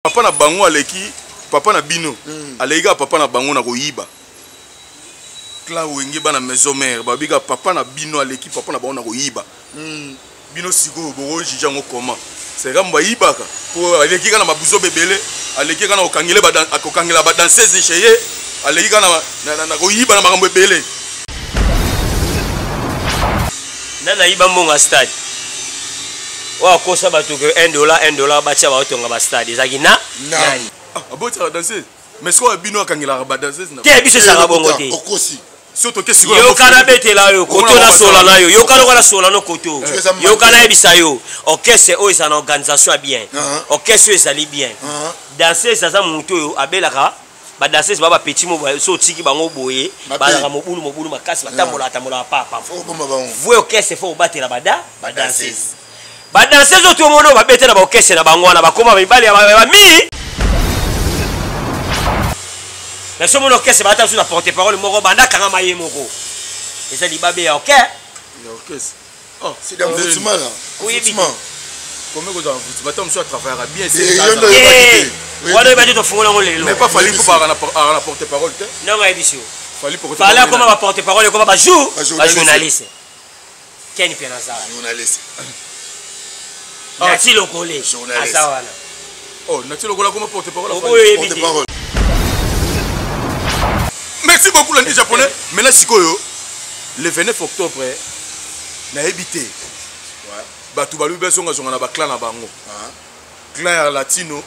Papa na bango aleki papa na bino mm. Aleki kaka papa na bango na koyiba clan Wenge bana maison mère babi kaka papa na bino aleki papa na bango na koyiba mm. Bino sikoyo bokojuge yango comment? C'est comme bayibaka po aleki kaka na mabuzo bebele, aleki kaka na kokangela ba danseuse chez ye, aleki kaka na koyiba na makambo ebele. Nani ayiba mbongo ya stade? Oyo akosa bato ke 1 dollar 1 dollar batia baotonga ba stade ezalaki na nani? Ah, abotiaka danseuse mais sikoyo bino akangelaka ba danseuse na te, biso ezalaka bongo te. Okosi. Yoka nabetela yo koto nasola na yo, yoka lokola nasola no koto, yoka nayebisa yo orchestre oyo ezala na organisation ya bien, orchestre oyo ezali bien. Danseuse aza motu oyo abelaka badanseuse ba bapetit mo so otiki bango boye bazalaka mobulu mobulu makasi, batambolaka tambolaka papa. Vrai orchestre fo kobatela bada badanseuse, badanseuse oyo tomona oyo babeta na baorchestre na bango wana bakoma mibali ya bami na so mona orchestre bata biso na porte parole moko banda kangama ye moko eza libabe ya orchestre. Oh, c'est dans envoûtement là. Envoûtement. Comment vous envoûtement? Tant monsieur travaillera bien, c'est wana oyeba te, tofungola yango lelo. Mais pas Fally mpo na porte parole te. Ndongo ayebisi yo Fally akoma ba porte parole, ekoma ba jour ba journaliste Ken mpe naza journaliste. Nati Lokole aza wana. Oh, Nati Lokole akoma porte parole. Oyo oyebi te. Merci beaucoup Lundi Japonais. Maintenant sikoyo le 29 octobre nayebi te bato balobi bazongazonga na baclan na bango. Clan ya Latino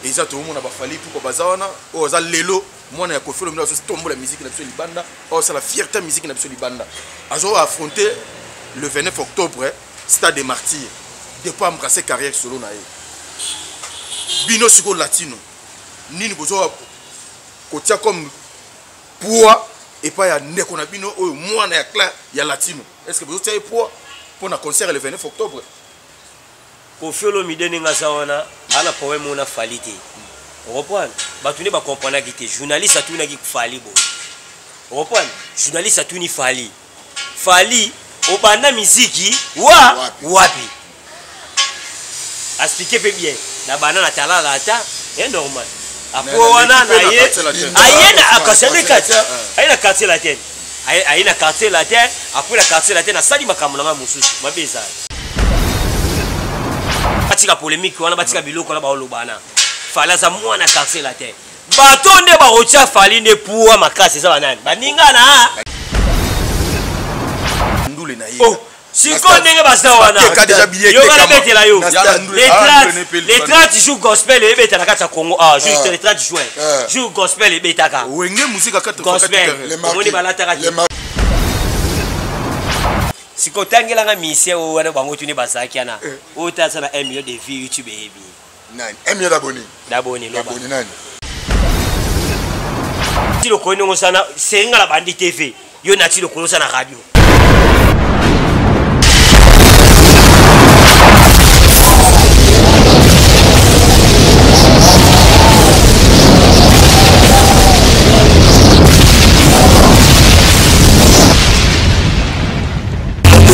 eza toomona baFally Ipupa baza wana, oyo aza lelo mwana ya Koffi Olomide, azotombola musique na biso libanda, oyo asala fierté musique na biso libanda, azo affronter le 29 octobre stade des Martyrs depuis embrasser carrière solo na ye. Bino sikoyo Latino nini bozo kotia comme poids epai ya ndeko na bino oyo mwana ya clan ya Latino? Est ce que bozotia ye poids mpo na concert le 29 octobre? Koffi Olomide ndenge aza wana aza na problème oyo na Fally te, oreprendre bato nde bacomprenaki te. Journaliste atunaki Fally boye, oreprendre journaliste atuni Fally, Fally obanda miziki wa wapi? Explique mpe bien na banda na talala ata e normal apo wana na ye aye na akasiande kati, aye na Quartier Latin, aye na Quartier Latin, apres na Quartier Latin nasali makambo na ngai mosusu mabe ezali. Batika polémique wana, batika biloko wana baolobana. Fally aza mwana Quartier Latin, bato nde bakotia Fally nde puwa makasi eza banani baninga na ndule na ye. Oh, sikoyo ndenge baza wana, yoka nabetela yo le 30 jour gospel ebeta na kati ya Congo awa, juste le 30 juin, jour gospel ebetaka. Wenge Musica 4. Gospel omoni balataka te. Sikoyo otangelanga misien oyo wana bango tuni bazalaki wana oyo te aza na 1 million de vues YouTube eyebi. Nani? 1 million d'abonnés. D'abonnés loba. D'abonnés nani? Ti lokolo ndenge osala senga na bandi TV yo nati lokolo oza na radio.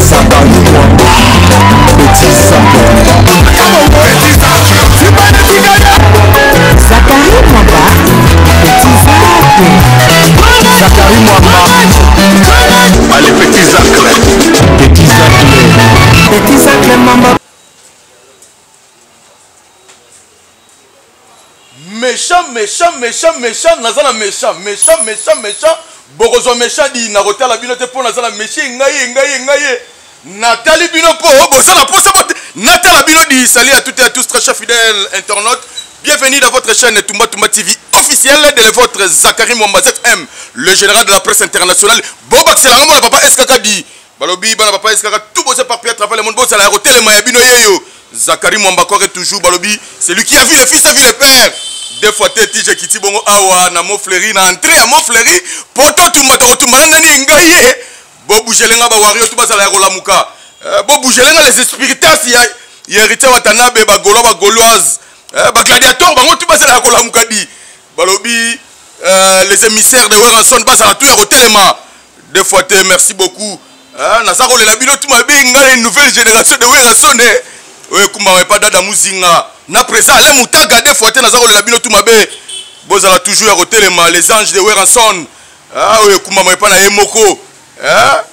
Zacharie Mwamba, Petit Zacle. Zacharie Mwamba, allez Petit Zacle. Petit Zacle. Petit Zacle Mwamba. Méchant, méchant, méchant, méchant, naza na méchant, méchant, méchant, méchant, bokozwa méchant di nakotala bino te mpo naza na méchant ngai ngai ngai natali bino mpo boza na posa bote natala bino di. Salut à toutes et à tous, très chers fidèles internautes, bienvenue dans votre chaîne Tumba Tumba TV officielle de votre Zacharie Mwamba ZM, le général de la presse internationale. Bobakisela mwana papa SKK di balobi bana papa SKK tout boza par à travers le monde, bozala ya kotelema ya bino yeyo Zacharie Mwamba encore toujours. Balobi celui qui a vu le fils a vu le père. Deux fois te tije kiti bongo awa na Montfleury, na entrée ya Montfleury poto tumba tokotumba na nani ngai ye. Bobougele nga bawario tu bazala ya kolamuka, bobougele nga les espiritas ya Héritier Watanabe, bagaulois, bagauloise, bagladiator bango tu bazala ya kolamuka di. Balobi les émissaires de Werrason bazala tu ya kotelema. Deux fois te, merci beaucoup. Naza kolela bino tu mabe ngai nouvelle génération de Werrason. Oyo ekumbama epa Dada Muzinga na président Alain Mutaga deux fois te naza kolela bino tout mabe. Bozala toujours ya kotelema les anges de Werrason. Ah oyo ekumbama epa na ye moko. Ah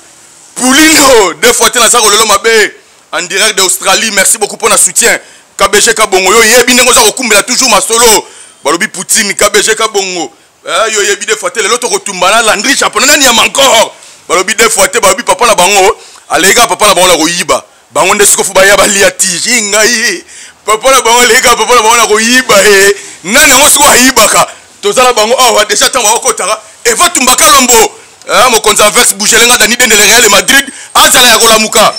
Pulino deux fois te naza kolela mabe en direct d'Australie. Merci beaucoup pour la soutien. KBG Kabongo yo yebi ndenge oza kokumbela toujours masolo. Balobi Poutine KBG Kabongo. Eh, yo yebi deux fois te lelo tokotumba na Landry Chapeau nani ya encore. Balobi deux fois te balobi papa na bango aleki kaka papa na bango na koyiba. Bango nde sikofu baya balia tiji ngai. Papa na bango aleki kaka papa na bango na koyiba e. Nani yango sikoyo ayibaka? Tozala bango awa déjà ntango bakokotaka Eva Tumba Kalombo eh, mokonzi Anvers bougele ngai Dani Dendele Real Madrid azala ya kolamuka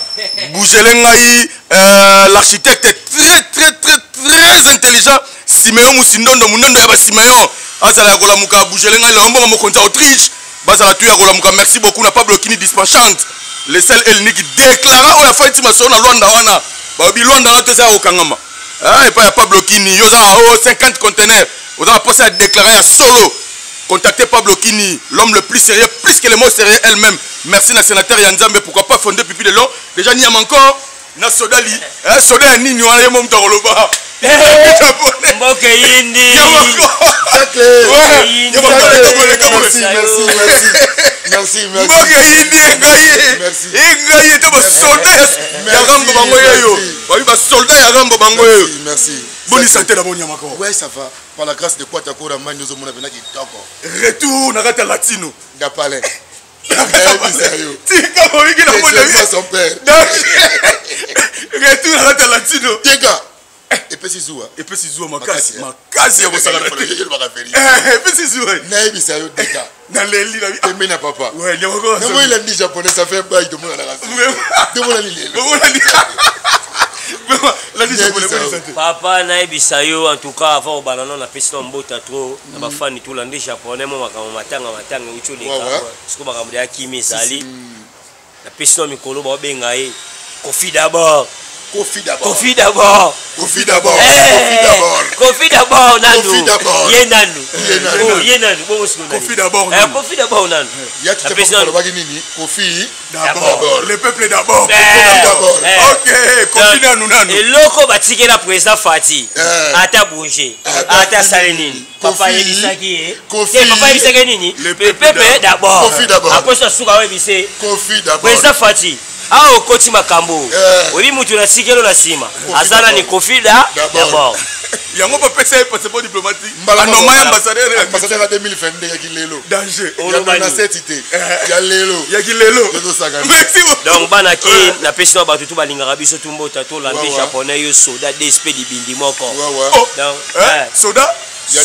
bougele ngai euh, l'architecte très très très très intelligent Simeon Musindondo mundondo ya ba Simeon azala ya kolamuka bougele ngai Léon Mbongo mokonzi ya Autriche bazala tu ya kolamuka. Merci beaucoup na Pablo Kini dispensante le seul et l'unique déclara oyo afandi masolo na Luanda wana balobi Luanda wana te eza ya kokangama ah, epai ya Pablo Kini yo oza o 50 conteneurs oza na posa ya déclara ya solo. Contactez Pablo Kini, l'homme le plus sérieux, plus que le mot sérieux elle-même. Merci na sénateur Yanzambe, pourquoi pas fonder pipi de l'eau. Déjà ni encore na sodali, hein, soda ya nini wana ye mo mutu akoloba. Mboka eyindi. Mboka eyindi engai engai ete basoldat ya rambo bango yeyo babi basoldat ya rambo bango yeyo. Boni santé na boni ya mako. Ouais, ça va. Par la grâce de Kwata Kora Mani ozomona pena kitoko. Retour na kati ya latino. Da palais. Tika boyiki na mona son père. Retour na kati ya latino. Tika. Epesi zuwa. Epesi zuwa makasi. Makasi ya kosakana te. Epesi zuwa. Nayebisa yo deka. Naleli na pembeni ya papa. Ouais, nyamako. Namoni landi japonais ça fait bail tomona na kasi. Tomona ni lelo. Tomona ni. Papa nayebisa yo en tout cas avant obanda nano napesi na mbota trop na bafani tolandi japonais mo makambo matanga matanga euti oleka siko makambo ya kimi ezali napesi na mikolo baobenga ye Kofi d'abord. Kofi d'abord. Kofi d'abord. Kofi d'abord. Kofi d'abord. Kofi d'abord nanu. Kofi d'abord. Ye nanu. Ye nanu. Oh, ye nanu. Bongo siko nani. Kofi d'abord. Eh, Kofi d'abord nanu. Ya tu te alobaki nini? Kofi d'abord. Le peuple d'abord. Kofi d'abord. OK, Kofi nanu nanu. Eloko batikela président Fati. Ata bouger. Ata sale nini? Papa ayebisaki ye. Papa ayebisaki nini? Le peuple d'abord. Kofi d'abord. Akosa suka oyebise. Kofi d'abord. Président Fati. Awa okoti makambo oyebi mutu na sikelo na nsima aza nani? Kofi da d'abord. Yango bapesa ye passeport diplomatique anoma ya ambassadeur ambassadeur ya 2022 ya kilelo danger ya 97 te ya lelo ya kilelo. Merci. Donc bana ki napesi na bato tu balingaka biso tu mbota tolandi japonais yo soda dsp libindi moko. Donc soda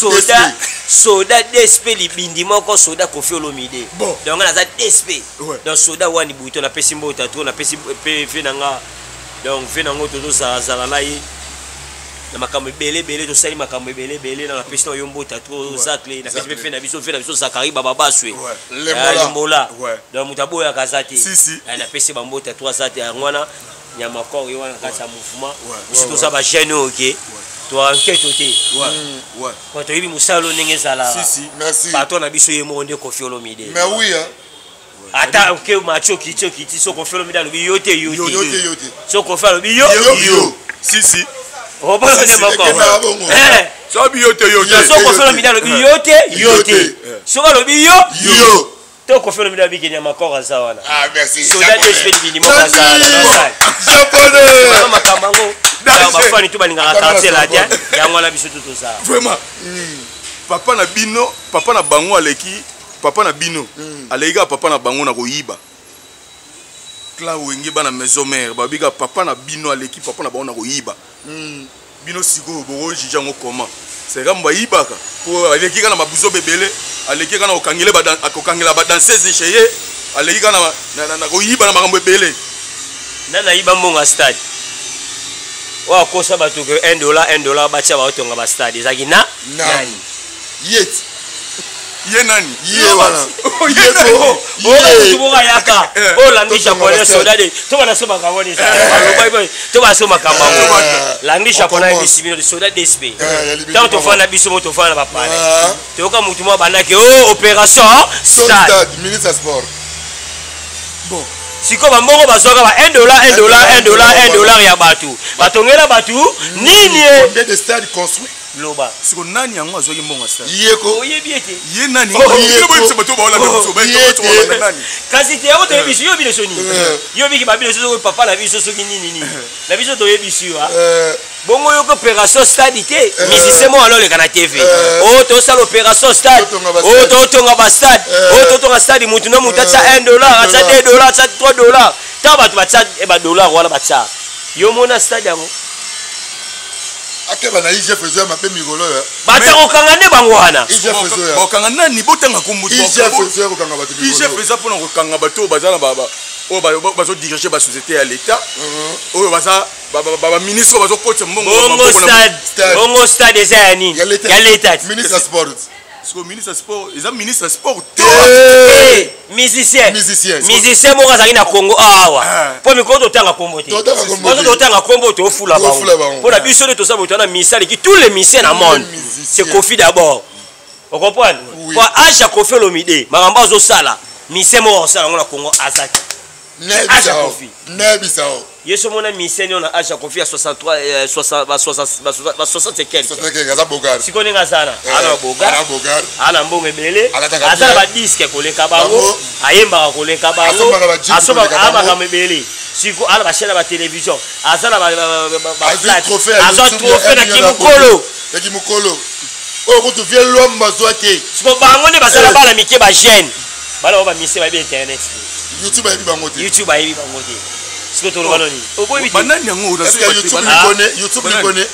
soda soda dsp libindi moko soda Koffi Olomide. Donc naza dsp. Donc soda wani buto napesi mbota to napesi pe ve na nga. Donc ve nango tozozalazala na ye na makambo ebele ebele tosali makambo ebele ebele na napesi na yo mbota to zacle napesi pe fe na biso fe na biso Zakari Bababaswe Lembola. Donc moto aboyaka aza te napesi bambota to aza te yango wana nyama corps ye wana kati ya mouvement biso toza bajeune oyo ke toenquête te po toyebi mosala oyo ndenge ezalaka patron na biso ye moko nde Koffi Olomide. Mais oui hein. Ata oke macho okiti okiti so Koffi Olomide alobi yo te yo te so Koffi alobi yo yo si si obona nde moko so yo te yo te so Koffi Olomide alobi yo te yo te soki alobi yo yo to Koffi Olomide alobi kenya makor aza wana. Ah merci. Soda DSP libindi moko aza wana. Japonais. Makambo yango bafani to balingaka quartier la te yango wana biso to tozala. Vraiment. Papa na bino, papa na bango aleki papa na bino aleki kaka papa na bango na koyiba. Clan Wenge bana maison mère babi kaka papa na bino aleki papa na bango na koyiba. Bino sikoyo boko juge yango comment? C'est Rambo ayibaka po aleki kaka na mabuzo bebele, aleki kaka na kokangela ba kokangela ba danseuse chez ye, aleki kaka na koyiba na makambo ebele. Nani ayiba mbongo stade? Oyo akosa bato ke 1 dollar 1 dollar batia baotonga ba stade ezalaki na nani? Yeti. Ye nani? Ye wana. Ye ko. Oyo moko ayaka. Oyo landi japonais soda de. To bana so makambo ni sa. Baloba to bana so makambo yango. Landi japonais yebisi bino soda DSP. Tant to fana biso mo to fana ba pale. Toyoka mutu moko abandaki oh opération stade. Ministre ya sport. Bon. Sikoyo bambongo bazwaka ba 1 dollar, 1 dollar, 1 dollar, 1 dollar ya bato, batongela bato nini e? Combien de stades construits? Loba. Siko nani yango azwaki mbongo ya stade? Yeko. Oyebi ete Ye nani? Oh, Bino boyebisa bato baolanda biso, Ye bayebi te. baolanda nani? Kasi te, yango toyebi biso, yo biso nini? Eh. Yo biki babino soki papa na biso, soki nini nini na biso, toyebi yo, ah. Bongo yoki opération stade te, musicien moko aloleka na TV: oyo tosala opération stade, Totonga ba oyo stade. totonga bastade, oyo totonga stade, mutu na mutu atya 1 dollar, atya 2 dollar, atya 3 dollar. Ntango bato batya badollar wana, batya, yo mona stade yango? Akeba na IGF ezoya mabe mikolo oyo. Bato kokanga nde bango wana. IGF ezoya. Bakokanga nani? Botanga kombo. IGF ezoya kokanga bato IGF mikolo. Eza mpona kokanga bato oyo baza na oyo bazodirige basociété ya l'État, oyo baza baministre, oyo bazokotisa mbongo Bongo maboko na stade. Stade. Bongo stade eza ya nini? Ya l'État. Ya l'État. Ministre ya sport. Sikoyo ministre ya sport eza ministre ya sport te. Eh, musicien. Musicien. Musicien moko azalaki na Congo awa. Ah. Mpo mikolo totanga kombo te. Totanga kombo Mpo te. totanga kombo, tofula Tofula bango. bango. Mpo na biso nde tosala boto wana, misala eleki tous les musiciens na monde. Musiciens. C'est Kofi d'abord, ocomprendre? Oui. Po age ya Kofi Olomide, makambo azosala, musicien moko akosala yango na Congo aza te. Age ya Nebisa o. Kofi. Nebisa o. Ye so mona musicien nio na age ya Kofi ya 63, 60, ba 60, ba 60 et quelque. Soteke aza bogar. Sikoyo ndenge aza na ana bogar. Ana bogar. Ana mbongo ebele. Alataka Aza na bien. badisque koleka bango. Bango. Ayembaka koleka bango. Asombaka ba jeep Asombaka koleka bango. makambo ebele. Siko ana bachaine ya batélévision, aza na Azwi trophée ya azwa YouTube ya trophée na 1 million na kimokolo. Ya kimokolo oyo kutu vie Lwamba azwa te. Siko bango nde bazala Eh. bana mike, bajeune, bana oyo bamise bayebi internet te. YouTube ayebi bango te. YouTube ayebi bango te. Siko toloba noni? Oboyebi te. Banani yango? Est-ce que YouTube Ah. likone, YouTube likone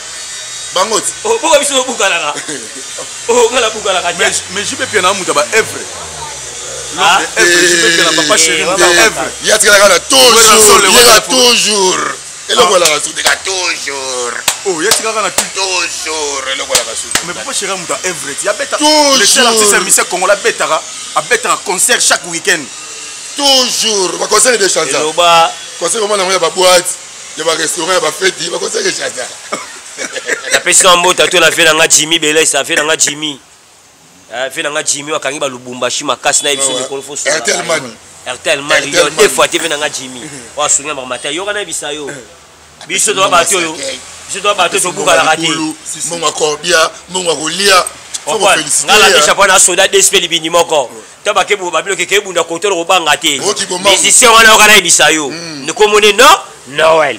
bango te? Boka biso tobukanaka, nga nabukanaka te. Mais JB Mpiana na moto ya baœuvre. Ah. JB Mpiana, papa chéri, Eh, moto ya ouais, œuvre. Ye atikalaka na toujours, Ouais, yeka ouais. toujours, eloko elaka su teka toujours. Oh, ye tikaka na tout. Toujours eloko elaka su. Mais papa chéri, moto ya œuvre ti abeta. Toujours. Le seul artiste ya musicien congolais abetaka concert chaque week-end. Toujours baconcert de chansa. Eloba. Concert omona yango ya baboite, ya barestaurant, ya bafeti, baconcert de chansa. Napesi na mbota to na vie na nga Jimmy Beles, ave na nga Jimmy, ave na nga Jimmy akangi balubumbashi makasi na ye biso. Ouais. Mikolo fo. Airtel Man. Airtel Man. Airtel Yo Man. deux fois te, ve na nga Jimmy oyo asungi na makambo yoka nayebisa yo. Biso toza bato oyo, biso toza bato tobukanaka te. Mbongo ya korbia, mbongo ya kolia. Nga lati chapeau na soda dsp libindi moko to bake babilo keke ebunda kotolo kobanga te. Oki bombangu. Musicien wana yoka nayebisa yo, nikomoni no Noel.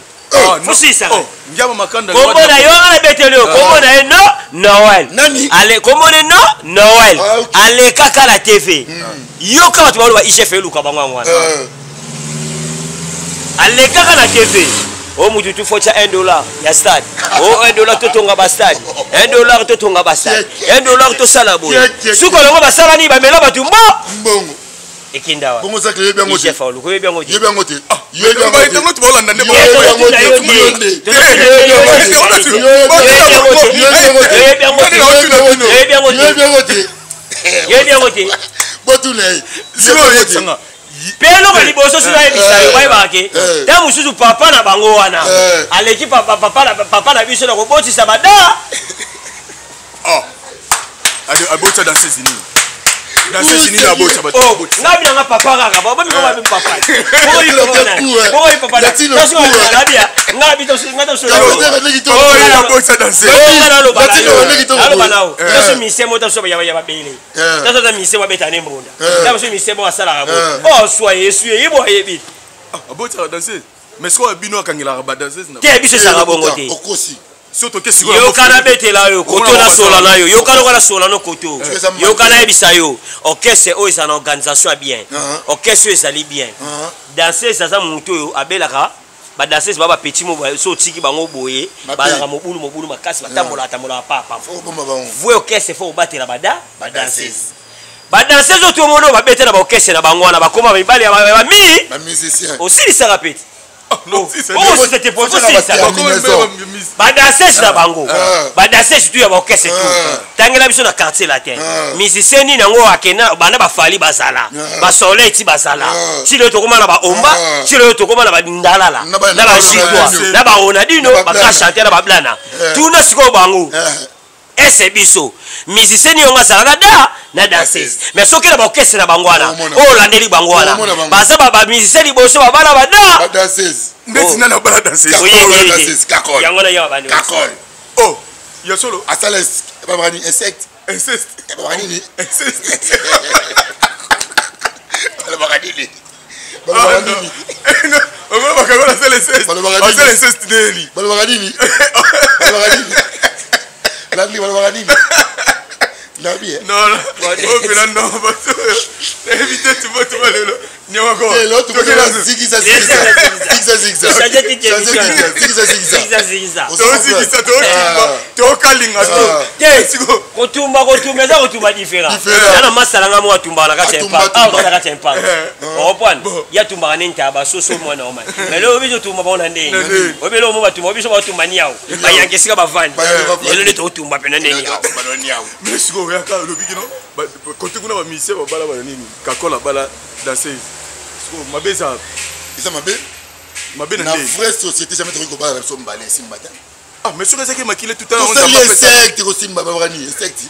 Fosisaka. Ngiama Makanda. Kombo na yo nga nabeteli yo, kombo na ye no Noel. Nani? Ale kombo ne no Noel. Ah, ok. Alekaka na TV, yoka bato baloba IGF eluka bango yango wana. Alekaka na TV o mutu tu fo tia 1 dollar ya stade, o 1 dollar totonga bastade, 1 dollar totonga bastade, 1 dollar tosala boye. Suka longo basala nini? Bamela bato mbo Mbongo. Ekinda wa Bongo Zacle, yebi yango te? IGF aluka, oyebi yango te. Yebi yango te, yebi yango te. Bainternaute baolanda nde. Yebi yango te. Yo Yo nde. Oyebi yango te. Oyebi yango te. Oyebi yango te. Yebi yango te. Yebi yango te. Botuna ye. Sikoyo Mpe eloko ya liboso soki ayebisa yo, bayebaka ke Eh. ntango mosusu papa na bango wana Eh. aleki papa na biso na kobotisa bada. Abotisa danseuse nini? Danseuse nini abotisa bato? Oh, ngai binanga papa kaka babi papa. Latino Papa coup, nabia ngai Oyo abotisa danseuse. naloba nao Eh. taso mise mo taso ya babele. Eh. Taso ta mise babeta ne mbunda. Eh. Taso mise mo asalaka bo. Eh. O swa yesu ye bo ayebi. Abotisa danseuse, mais sikoyo bino akangelaka badanseuse na Te, biso ezalaka bongo te. Okosi. So toke sikoyo. Yoka nabetela yo koto, nasola na yo, yoka lokola nasola no koto. Eza Yoka nayebisa yo, orchestre oyo ezala na organisation ya bien. Uh-huh. Orchestre oyo ezali bien. Danseuse aza motu oyo abelaka badanseuse ba bapeti mo so otiki bango boye. Mabe. Bazalaka mobulu mobulu makasi, batambolaka tambolaka papa. Okobomba bango. Vrai orchestre fo kobatela bada badanseuse. Badanseuse oyo tomona oyo babeta na baorchestre na bango wana, bakóma mibali ya bami. Bamusicien. Osilisaka peti. Okosisa te po osilisaka. Combinaison. Badanseuse na bango, Ah. badanseuse tu ya baorchestre tu. Ah. Tangela biso na Quartier Latin Ah. musicien nini yango akenda banda bafali bazala, Ah. basoleil ti bazala, Ah. ti lelo tokóma na baomba, Ah. ti lelo tokóma na bandalala, Na na na bajitwa, Ronaldinho. na baronadino, Na bablana. bagrand chanteur na bablana. Eh. Tuna sikoyo bango. Ese biso musicien nini yango azalaka da na danseuse? Mais soki na baorchestre na bango wana, oyo olandeli bango wana, baza bamusicien liboso babala bada ndeti nani abala danseuse? Yango na yo abandi. Oh, ya solo. Asala babani insecte. Inceste. Babaka nini? Inceste. Balobaka nini? Balobaka nini? Balobaka nini? Asala inceste. Asala inceste nini? Balobaka nini? Balobaka nini? Landry, balobaka nini? Nabi. Non, non. Oh, pena non, bato. Évitez tout votre lelo. Nyamako. Lelo tu peux zigisa zigisa. Zigisa zigisa. Zigisa zigisa. Zigisa. Tozigisa totumba. Tokalinga to. Te. Kotumba kotumba eza kotumba différent. Yana masala nga mo atumbaka na kati ya impact. Awa na kati ya impact. Oprendre. Ya tumbaka ne ntaba soso mwana oma. Mais lelo biso tumba bona ndenge. Obelo mo batumba biso batumba niao. Bayanke esika bavandi. Lelo nde totumba pena nde niao. Mais sikoyo yaka olobi kino kote kuna ba musicien babala bana nini? Kakola bala danseuse. Sikoyo mabe eza. Eza mabe. Mabe na Na vraie société jamais tokoki kobala na biso mbale esimba te. Ah, mais soki ezalaki makila tout à l'heure. Tosali insecte kosimba babaka nini insecte?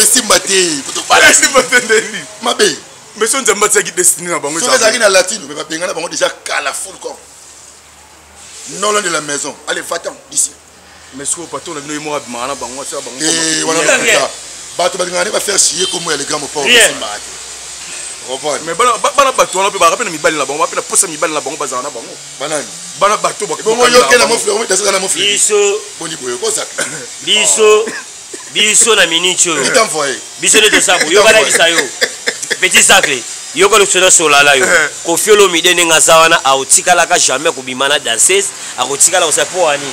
Esimba te. Tobala esimba te ndeni. Mabe. Mais soki Nzambe atiaki destiny na bango. Soki ezalaki na latino mais babengana bango déjà kala full corps. Non loin de la maison. Allez, va-t'en d'ici. Mais soki patron na bino ye moko abimaka na bango asala bango. Eh, wana lokuta. Bato balingaka nde bafaire chier kombo ya le grand mopao esimbaka te. Comprendre? Mais bana bato wana mpe baka mpe na mibali na bango, mpe na posa mibali na bango bazala na bango. Banani? Bana bato bongo yo kena mofle, omo dasaka na mofle. Biso boni boye kozaka. Biso na minute oyo. Biso nde toza boye. Yo bana bisa yo. Petit Zacle. Yoka loso solala yo. Koffi Olomide ndenge aza wana aotikalaka jamais kobima na danseuse, akotikala kosala po ani.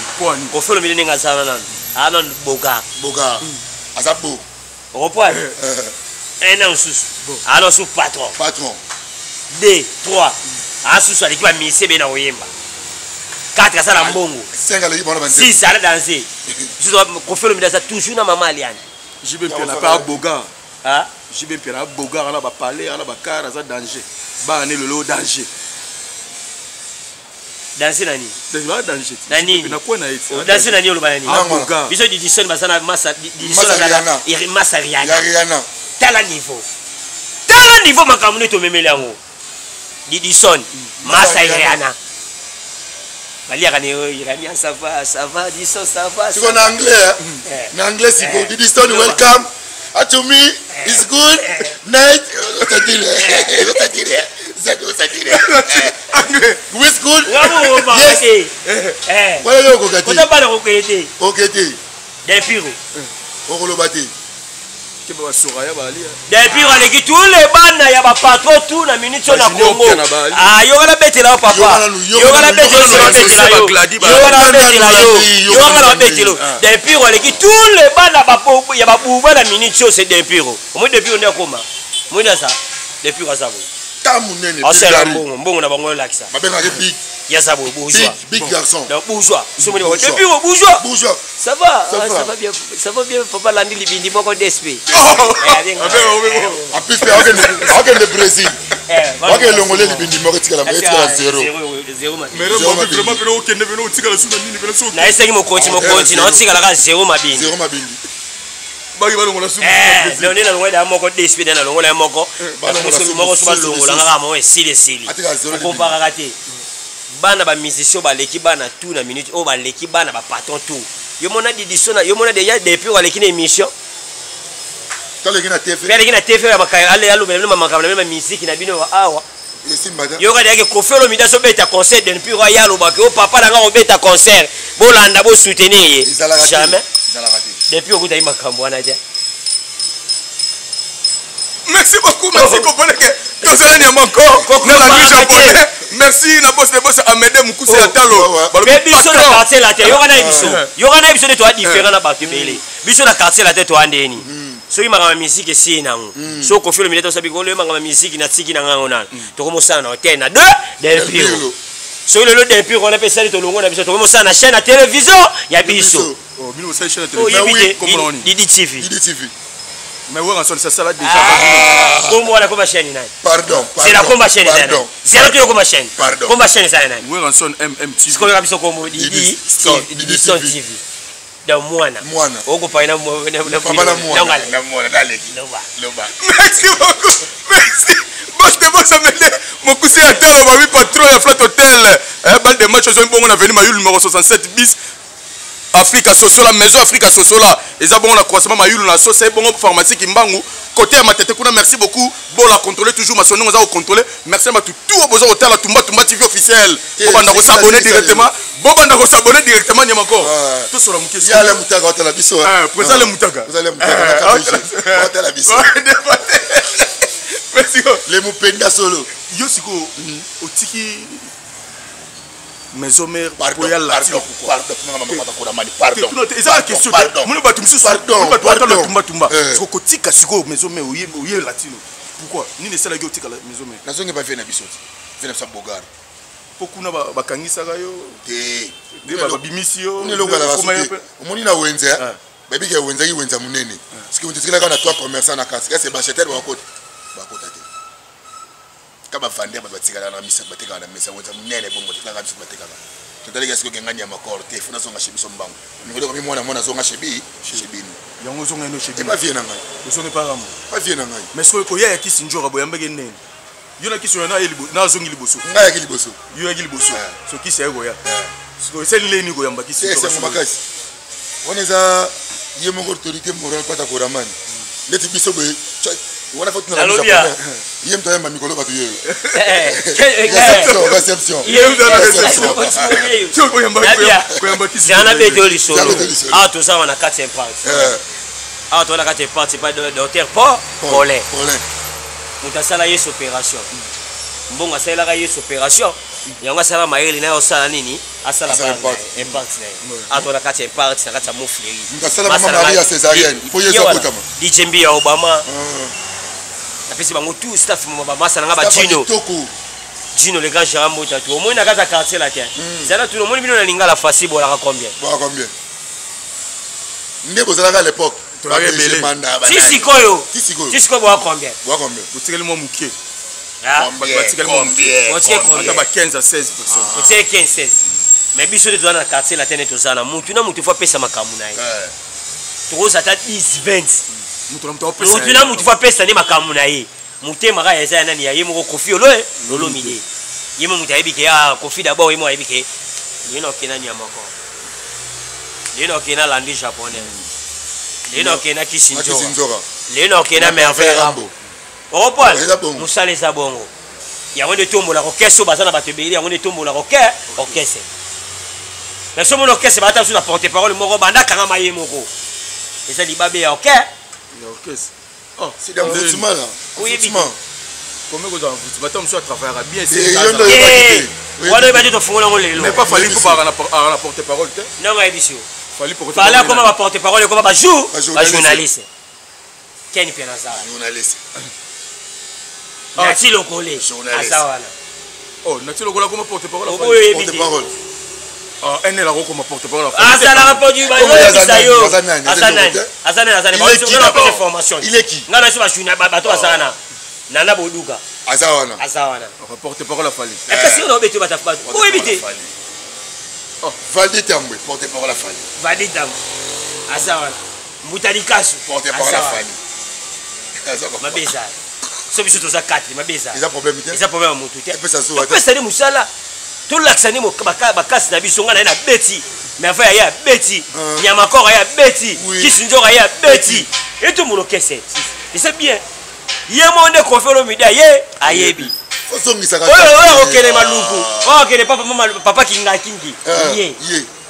Koffi Olomide ndenge aza wana nanu. Ah non, bogar. Bogar. Aza beau. Reprendre. Un an mosusu. Ah non, sous patron. Patron. 2 3. Ah susu aleki ba musicien be na koyemba. 4 asala mbongo. 5 aleki bona ba 6 ala danser. Susu Koffi Olomide aza toujours na mama Aliane. JB Mpiana pa bogar. Ah JB Mpiana bogar ala ba palais ala ba car aza danger. Ba ne lelo danger. Danser nani? Ba danger. Na nini? Na kwa na ye. Danser nani oloba nani? Biso Didison basala massa Didison azala massa Rihanna. Rihanna. Tala niveau. Tala niveau makambo nde tomemeli yango. Didison massa Rihanna. Baliaka ne Rihanna ça va, ça va, Didison ça va. Siko na anglais. Na anglais siko Didison welcome. To me it's good night. Otadile. Otadile. Otadile. With good. Yes. Wala yo koka te. Ota bana kokende te. Okende te. Delpiro. Okoloba te. Keba ba Soraya ba ali. Delpiro aleki tous les bana ya ba patron tout na minute na Congo. Ah yoka na betela yo papa. Yoka na betela yo betela yo. Yoka na betela yo. Yoka na betela yo. Delpiro aleki tous les bana ba ya ba buba na minute c'est Delpiro. Omoi Delpiro nde akoma. Moi na ça. Delpiro aza boye. Ta munene. Asala mbongo, mbongo na bango elakisa. Babengaka big. Ya za boye bourgeois. Big garçon. Donc bourgeois. Somoni bango. Delpiro bourgeois. Bourgeois. Ça va, ça va, ça va bien, ça va bien, papa Landi Libindi moko DSP. En plus, akende Brésil. Akende longole Libindi moko etikala etikala zéro. Zéro mabindi. Mais vraiment pena okende pena otikala su na nini pena so. Na esengi mokonzi mokonzi na otikala ka zéro mabindi. Zéro mabindi. Baki balongola su. Non, na longola moko DSP na longola moko. Moko su balongola ngaka mo esili esili. Komparaka te. Bana ba musicien baleki bana tout na minute oyo baleki bana ba patron tout. Yo mona Didison yo mona déjà depuis baleki na émission. Taleki na TV. Baleki na TV ya makaya ale alobela bino makambo na bino musique na bino awa. Esimba te. Yoka deyaki Koffi Olomide azobeta concert depuis oyo aya alobaki o papa na nga kobeta concert bolanda bo soutenir ye. Jamais. Depuis okutaki makambo wana te. Merci beaucoup, merci comprenez que tozala nyama encore na langue japonais. Merci na boss de boss Amédée Mukuse ya Talo. Mais biso na quartier la te, yoka na biso. Yoka na biso nde toa différent na bato ebele. Biso na quartier la te toa ndeni. Soki makambo ya musique esili nango. Soki Koffi Olomide tosabi kolo makambo ya musique na tiki na ngango nana. Tokomosala na hotel na deux Del Piro. Soki lelo Del Piro wana pe esali tolongo na biso tokomosala na chaîne ya télévision ya biso. Oh, bino bosali chaîne ya télévision. Didi TV. Didi TV. Mais ouais, ça ça déjà. Comment on a comme chaîne nani? Pardon. C'est la combat chaîne Pardon. C'est la combat chaîne. Pardon. Combat chaîne ça nani? Ouais, Ranson MMTV. Ce qu'on a biso comme Didi Didi Son TV. Donc mwana. Mwana. Okopai na papa na mwana. Na mwana naleki. Loba. Loba. Merci beaucoup. Merci. Boss de boss amende mokuse ya talo babi patron ya Flat Hotel. Eh, balle de match ozongi bongo na avenue Mayulu numéro 67 bis. Afrika Sosola, maison Afrika Sosola. Eza bongo na croisement Mayulu na Sosa, bongo pharmacie Kimbangu. Côté ya Matete kuna, merci beaucoup. Bola contrôler toujours masono oza ko contrôler. Merci à tout tout boza kotala Tumba Tumba TV officiel. Bobanda ko s'abonner directement. Bobanda ko s'abonner directement nyama ko. Tosola moke. Ya le mutaka otala biso. Eh, président le mutaka. Président le mutaka. Otala biso. Merci. Le mupenda solo. Yo siko otiki maison mère po ya latino pardon eza question te moni bato mosusu bato batala tumba tumba siko kotika sikoyo maison mère oye oye latino pourquoi nini esalaki otika maison mère nazongi ba vie na biso te vie na biso bogar po kuna bakangisaka yo te nde babimisi yo omoni na wenze bayebi ke wenze aki wenze monene soki wenze etikala kaka na trois commerçant na kasi kasi bachetere bakota bakota te ka bavandere bato batikala na misato batekaka na mesa wenze monene bongo tekalaka misato batekaka totalaki sikoyo kenga nyama kor te fo nazonga chez biso mbangu nikotokomi mwana mwana azonga chez bi chez bino yango ozonga ino chez bino bavie na ngai ozonga epa rambo bavie na ngai mais soki koya ya kisi njora boyambaki ndenge yo na kisi oyo na azongi liboso ngai yaki liboso yo yaki liboso so kisi aye koya sikoyo esali ndenge nini koyamba kisi esengo makasi wana eza ye moko autorité morale pata koramani neti biso boye wana fo tuna ye moto ayamba mikolo bato ye réception zana bete oyo lisolo awa toza wana kati ya impact awa toza na kati ya impact epa docteur paul paulin moto asala yesu opération mbongo asalelaka yesu opération yango asala mayele naye osala nini asala impact na ye ato na kati ya impact na kati ya mofleri dj mbi ya obama napesi bango tout staff bamasa na nga bajino jino le grand gérard mbota tu omoni na kati ya quartier latin zala tuna omoni bino na lingala fasi bolaka combien nde bozalaka à l'époque ti sikoyo ti sikoyo boa combien otikali mwa moke batikali mwa moke ba 15 à 16 personnes otikali 15 16 mais biso nde toza na quartier latin nde toza na mutu na mutu fo apesa makambo na ye tokozala ata 10 20 mutu na mutu fo apesa nde makambo na ye motema kaka eza ya nani ya ye moko kofi oloe lolomide ye mo moto ayebi ke ah kofi d'abord ye mo ayebi ke ye na okenda nyamako ye na okenda landi japonais ye na okenda kisinzora ye na okenda merveille rambo okopwana mosala eza bongo yango nde etombolaka orchestre oyo baza na bato ebele yango nde etombolaka orke orchestre mais soki omoni orchestre baata biso na porte parole moko banda akangama ye moko eza libabe ya orke orchestre. Oh, c'est dans envoûtement là. Envoûtement. Comment vous envoûtement Tant monsieur travaillera bien. Wana oyeba te tofungola yango lelo. Mais pas Fally pour para porte parole te. Non ngayebi si yo. Fally pour Fally akoma ba porte parole ekoma ba jour ba journaliste. Ken Piana aza wana. Journaliste. Nati Lokole aza wana. Oh, Nati Lokole akoma porte parole. Oyo oyebi te. Ah, NL akokoma porte parole. Azalaka produit bazoyebisa yo. Aza nani? Aza nani? Aza nani? Aza nani? Nga napesa formation. Il est qui? Nga na biso ba journal bato bazala na Nana Boduka. Aza wana. Aza wana. Porte parole afali. Kasi yo na obeto bato bato. Oyebi te. Oh, Valdi Tambwe, porte parole afali. Valdi Tambwe. Aza wana. Mbuta Likasu. Porte parole afali. Mabe ezala. So biso toza 4 mabe ezala. Eza problème te. Eza problème ya motu te. Epesa zuwa te. Epesa nde mosala. Tolakisa nde bakasi na biso nga na ye na beti. Merveille aye abeti. Nyamakor aye abeti. Kisinjora aye abeti. Etombola okese. Eza bien. Ye moko nde Koffi Olomide aye ayebi. Oyo oyo akokende maluku. Oyo akokende papa mama papa kingakingi. Ye.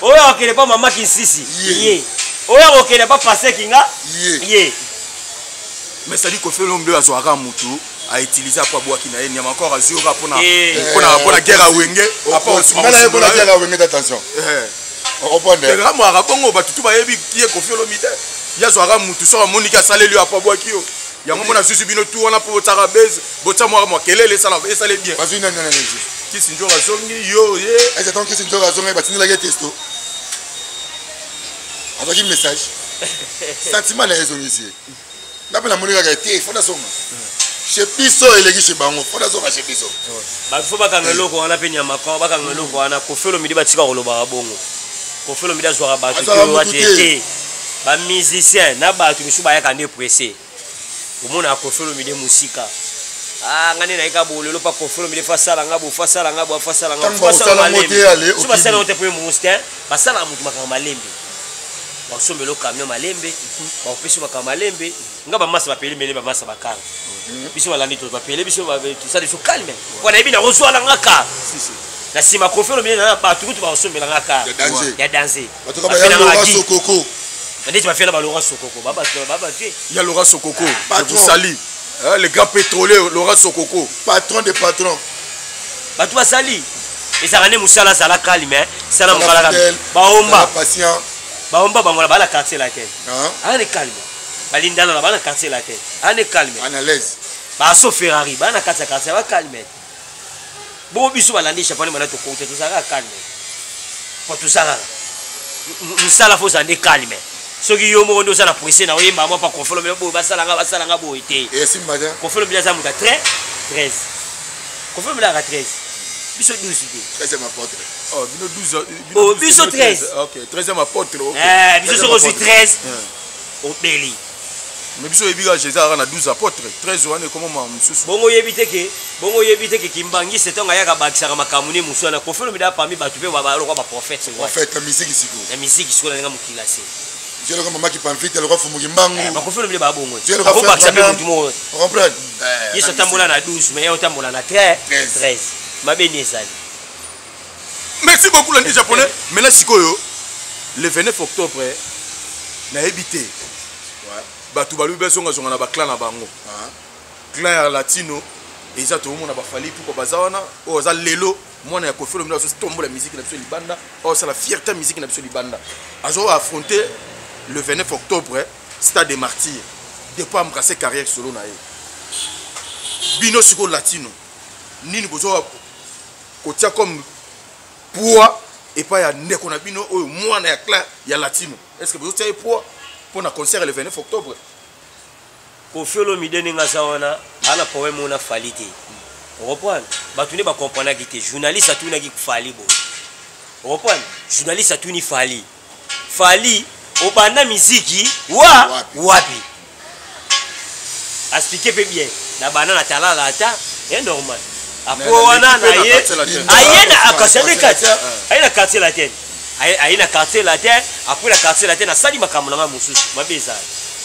Oyo akokende pa mama kinsisi. Ye. Oyo akokende pa pasteur kinga. Ye. Mais c'est-à-dire Koffi Olomide azwaka mutu a utiliser après abwaki na ye nyama encore azwi oka mpona mpona guerre ya wenge. Nga na ye mpona guerre ya wenge, attention. Ramwaka bongo bato tu bayebi ye Koffi Olomide ye azwaka mutu soki amoniki asaleli yo apo abwaki yo yango mona zuzi bino tu wana mpo botiaka base botia mwaka mwa kelele esale bien. Bazwi nani nani lisusu? Kisi nzoka azongi yo ye. Ese ntango kisi nzoka azongi batindelaki ye testo, azwaki message, sentiment na ye ezongisi ye. Nga mpe namoni kaka te fo nazonga chez biso, eleki chez bango, fo nazonga chez biso. Bato fo bakanga eloko wana mpe nyamaka bakanga eloko wana. Koffi Olomide batika kolobaka bongo. Koffi Olomide azwaka bato te oyo te te. Ba musiciens na bato misusu bayaka nde pressé. Omonaka Koffi Olomide mosika. Ah, nga nde nayeka bo lelo pa Koffi Olomide fa sala nga bo fa sala nga bo fa sala nga. Tango bakosala ngo te ale So basala ngo te premier mongos te. Basalaka moto makambo malembe. Bakosombela yo camion malembe, bakopesa yo makambo malembe. Nga ba masa bapele mele ba masa bakanga. Biso balandi to bapele biso tosala biso calme. Mpo nayebi nakozwa na nga car. Na nsima Koffi Olomide na bato kutu bakosombela nga car. Ya danger. Bato kaba ya Laurent Sokoko. Ndeti bafia na ba Laurent Sokoko. Ba bato ba bafie. Ya Laurent Sokoko. Je vous salue. Hein, le grand pétrolier Laurent Sokoko. Patron de patron. Bato basali. Ezalaka nde mosala azala calme, sala mokala baomba. Patient. Baomba bango na quartier latin. Ane calme. Balindana na bana quartier latin. Ane calme. Ana l'aise. Baso Ferrari, bana kati ya quartier ba calme. Bongo biso balandi japonais bana tokote tozalaka calme. Po tozalaka. Mosala fo ozala nde calme. Soki yo moko nde oza na presse na oyemba mwa pa Koffi Olomide boye basala nga basala nga boye te. Esimba te. Koffi Olomide aza moto ya 13. 13. Koffi Olomide azalaka 13. Biso 12 te. 13e apôtre. Oh, bino 12 oh, biso 13. OK, 13e apôtre. OK. Eh, biso soki ozwi 13 obeli. Mais biso oyebi kaka Jésus azalaka na 12 apôtres, 13 wana ekoma makambo mosusu. Bongo oyebi te ke bongo oyebi te ke Kimbangiste ntango ayaka abakisaka makambo ne mosusu wana Koffi Olomide parmi bato mpe balokwa ba prophète. Prophète na musique sikoyo. Na musique sikoyo na ndenge mokili ase. Dieu loka mama Kipamvite loka Fumu Kimbangu. Ba Koffi Olomide ba bongo. Akobakisa mpe motu moko. Comprendre? Yesu atambola na 12 mais ye otambola na 13. 13. Mabe ni ezali. Merci beaucoup lundi japonais. Maintenant sikoyo le 29 octobre nayebi te. Bato balobi bazongazonga na baclan na bango. Clan ya latino eza toomona bafali pupa baza wana oyo aza lelo mwana ya Koffi Olomide azotombola musique na biso libanda, oyo asala fierté musique na biso libanda, azo affronter le 29 octobre stade des Martyrs depuis embrasser carrière solo na ye. Bino sikoyo latino nini bozo kotia comme poids epai ya ndeko na bino oyo mwana ya clan ya latino? Est ce que bozotia ye poids mpo na concert le 29 octobre? Koffi Olomide ndenge aza wana aza na problème oyo na Fally te. Oreprendre bato nde bacomprenaki te. Journaliste atunaki Fally boye. Oreprendre journaliste atuni Fally. Fally obanda miziki wa wapi? Expliquer pe bien. Na banda na talala ata est normal. Après wana na ye aye na akasi nde kati. Aye na quartier latin. Aye na quartier latin, après na quartier latin nasali makambo na nga mosusu. Mabe ezali.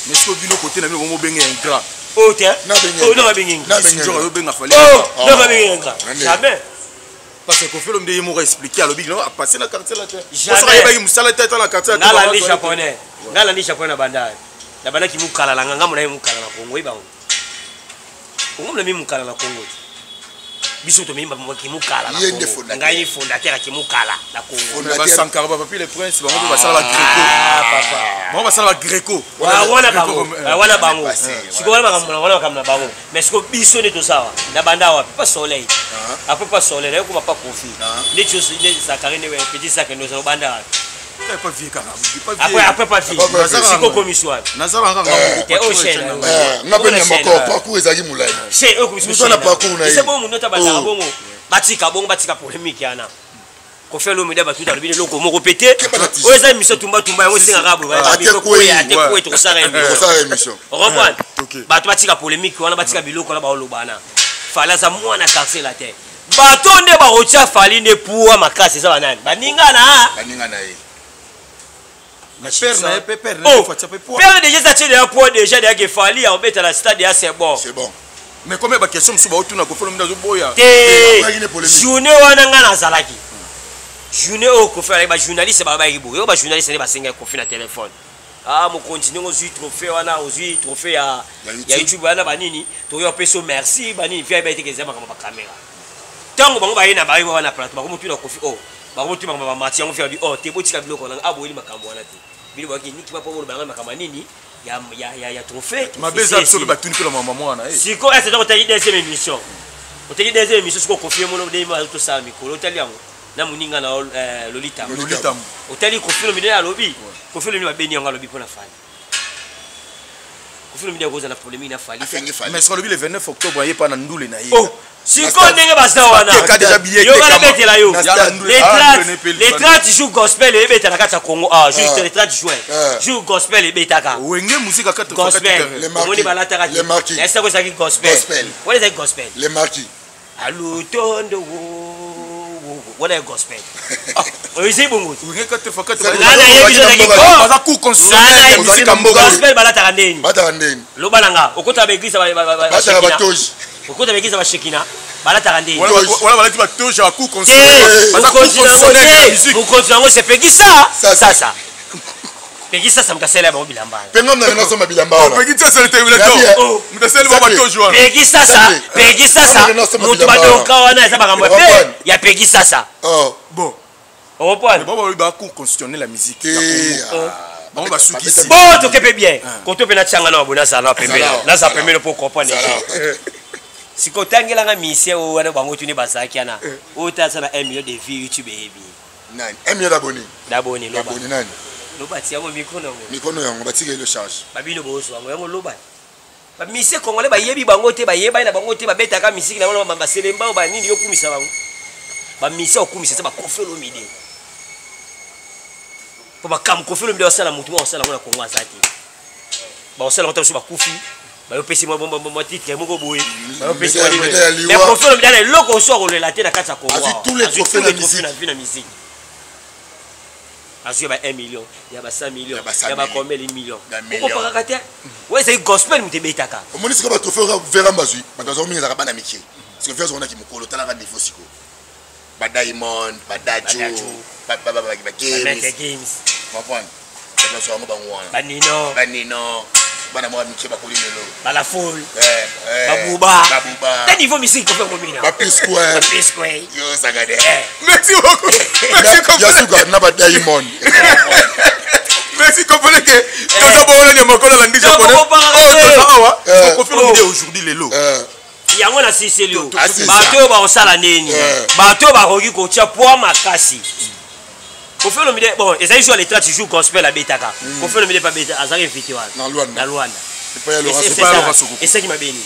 Mais soki bino kote na bino bongo benge ingrat. Oh te. Oh non babengi ingrat. Obenga Fally. Oh non babengi ingrat. Jamais. Parce que Koffi Olomide ye moko expliqué alobi non a passé na quartier latin. Soki ayebaki mosala te ata na quartier latin. Nalandi japonais. Nalandi japonais na bandari. Na bandaki mukala na nga ngambo na ye mukala na Congo yebango. Congo na mi mukala na Congo. Biso to mimba mwa kimukala na Congo. Ngai ni fondateur ya kimukala na Congo. Ba Sankara ba Papi le Prince bango ba sala ba Greco. Ah papa. Bango ba sala ba Greco. Wana bango. Wana bango. Siko wana makambo na wana makambo na bango. Mais siko biso nde tosawa na banda wapi? Pas soleil. Après pas soleil, na yokoma pas Koffi. Nde tio nde Zakari nde petit Zakari nde ozala banda wapi? Pas vieux kaka. Après après pas vieux. Siko komi soir. Nazala kaka te o chaîne. Nga pe na moko parcours ezalaki molai. Chaîne oyo komi soir. Na parcours na ye. C'est bon munota bazala bongo. Batika bongo batika polémique yana. Koffi Olomide bato alobi eloko moko pe te. Oyo eza émission tumba tumba yango esengaka boye. Ate koya tokosala émission. Comprendre? Bato batika polémique wana batika biloko wana baolobana. Fally aza mwana quartier latin. Bato nde bakotia Fally nde puwa makasi eza banani? Baninga na baninga na ye. Père na ye pe père na ye fatia pe poids. Père déjà ça tient déjà poids déjà déjà que Fally a obeta la stade ya c'est bon. C'est bon. Mais combien ba question musu ba otuna Koffi Olomide azoboya? Te. Journée wana nga nazalaki. Journée oyo Koffi alaki ba journaliste ba bayaki boye. Oyo ba journaliste nde basengaki Koffi na téléphone. Ah mokonzi ndenge ozwi trophée wana ozwi trophée ya ya YouTube wana banini toyo apesi yo merci banini puis ayeba ete eza makambo ba caméra. Tango bango baye na baye wana plateau bakomotuna Koffi oh bakomotuna makambo ba mati yango fi abi oh te botika biloko wana aboyeli makambo wana te. Bino baki niki ba po boloba makambo nini ya ya ya ya trophée. Mabe eza soki batuni mpe na mama mwana eh. Siko est ce que deuxième émission. Otali deuxième émission siko Koffi mono de ma to sala mikolo otali yango na moninga na Lolita. Lolita. Otali Koffi Olomide alobi. Koffi Olomide babeni yango alobi pona Fally. Koffi Olomide akozala na polémique na Fally. Afengi Fally. Mais solobi le 29 octobre aye pa na ndule na ye. Oh, sikoyo ndenge baza wana Teka déjà billet yoka tekama. nabetela yo Na stade. les Ah, 30 ndule ne les 30 jours gospel ebeta na kati ya Congo, ah, juste Ah. les 30 juin, Ah. jour gospel ebetaka. Wenge musique 4 Gospel. Les marquis. Omoni balataka Les marquis. te esako ezalaki gospel. Gospel. Wana ezalaki gospel. Les marquis. Alutondo wo wana ya gospel. Ah, ezali bongo te. Wenge 4 x 4. Nga nayebi so ezalaki Baza cour constitutionnelle ya musique ya mboka. gospel balataka ndeni? Bataka ndeni? Loba na nga, okota baeglise Bataka batoge. okota baeglise ya bashekina, balataka ndeni? Wala balati batoge ya cour te constitutionnelle. Baza cour mokonzi nango constitutionnelle ya te musique. Mokonzi nango c'est Pegi sa Sasa. Sasa, Pegi Sasa moto asala bango bilamba. Mpe ngam na ngai nasomba bilamba wana. Pegi Sasa le terminator. Nabi, eh. Oh. Mutaseli ba batoge wana. Pegi Sasa. Sasa. Pegi Sasa. Sasa, nasomba Moto bilamba badonka wana. wana eza makambo ya Comprendre. pe ya Pegi Sasa. Oh. Bon, Okompwane. bon, ba cour constitutionnelle ya musique. Te. Ya Congo. Bango basukisi. Bo toke mpe bien koto mpe natianga na baboye, nazala na pembeni. Zala. Nazala pembeni mpo comprendre. Zala. Sikoyo otangelanga misien oyo wana, bango tuni bazalaki wana, oyo te aza na 1 million de vues YouTube, eyebi. Nani? 1 million d'abonnés. Dabone loba. Abonné nani? Loba ti yango micro nango. Mikono yango batikeli yo charge. Babino bozwa yango, yango loba bamisie congolais bayebi bango te, bayebani na bango te, babetaka misiki na bango, baselemba oyo banini, yokumisa bango bamisie, okumisa te baKoffi Olomide, mpo makambo Koffi Olomide osala, motu moko osala yango na Kongo aza te. Baosala yango ta mosusu bakufi, bayopesi mwa titre moko boye, bayopesi mwa nini. Médaille ya liwa. Mais Koffi Olomide ana eloko oso akolela te na kati ya Kongo. Azwi Awa. tous les Azwi trophées tous na les trophées musique. na vie na musique, azwi ya ba 1 million, ya ba 100 million, Ya ba 100 ya ba combien de million. Ya million. Okopakaka te, oyo ezali gospel moto ebetaka. Omoni sikoyo batrophée oyo vera bazwi, bato bazwa mingi ezalaka bana mike. Sikoyo vera azonaki mokolo, talaka niveau sikoyo, badiamond, badajo, Badajo. bagames. Maître Games. Comprendre, bato bazwa yango bango wana. Banino. Banino, bana moko ya mike bakoli lelo. Balafol. Eh, eh, Babuba. Babuba. Te niveau musique kofe komina. Bapisquare. Bapisquare. Yo osaka de. Merci beaucoup. Merci. Ya Comprenez. suka na badiamond. Merci, comprenez que toza bongo na makolo la ndi Donc, japonais. okopaka Oh, te. toza awa. Eh. Koffi Olomide aujourd'hui lelo. Yango na siseli oyo. Asisa. Bato oyo bakosala nini? Eh. Bato oyo bakoki kotia poids makasi, Koffi Olomide, bon, ezali jour le 30 jour gospel abetaka, Koffi Olomide mpe abeta, azalaki invité wana. Na Luanda. Na Luanda. Epai ya Laurent. Epai ya Laurent Sokoko. Esaki mabeni.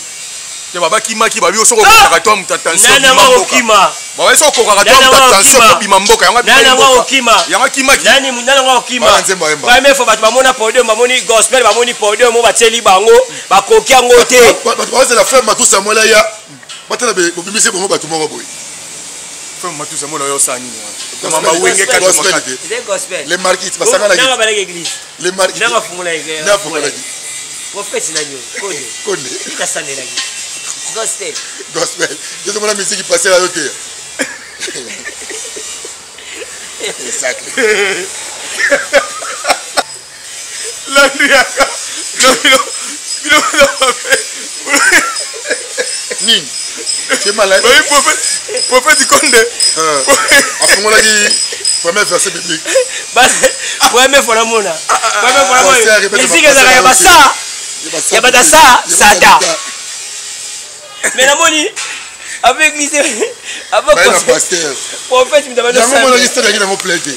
Te babakimaki babi osoko okokaka to moto attention. Nani yango akokima? Babi soko okokaka to Nani moto yango attention akokima? kobima mboka yango. Nani yango akokima? Yango akimaki. Nani nani yango akokima? Bana nzembo ayemba. Première fois bato bamona podium, bamoni gospel, bamoni podium oyo batieli bango, bakoki yango te. Bato bazela frère Matu Samuel aya, batala bobimisi bango bato moko boye. Frère Matusa mona yo osala nini wana? Gospel. Mama Wenge Gospel. kati makati. Te. Ezali gospel. Les marquis basanganaki. Nanga balaki église. Les marquis. Nanga afungolaki. Nde afungolaki. Prophète nani oyo Konde? Konde. Itasandelaki gospel. Gospel tozomona misiki pasela yo te. Sacré. Landu yaka. Bino bino bino mabe. Nini, tu es malade? Babi prophète Konde. Afungolaki premier verset biblique. Première fois namona, première fois Pasteur, namona répète. misiki ezalaka ya basa ya batasa sata, mais namoni avec église, avec Baye na pasteur. prophète mutu abandi. Yango monaki stade yaki nango plein te.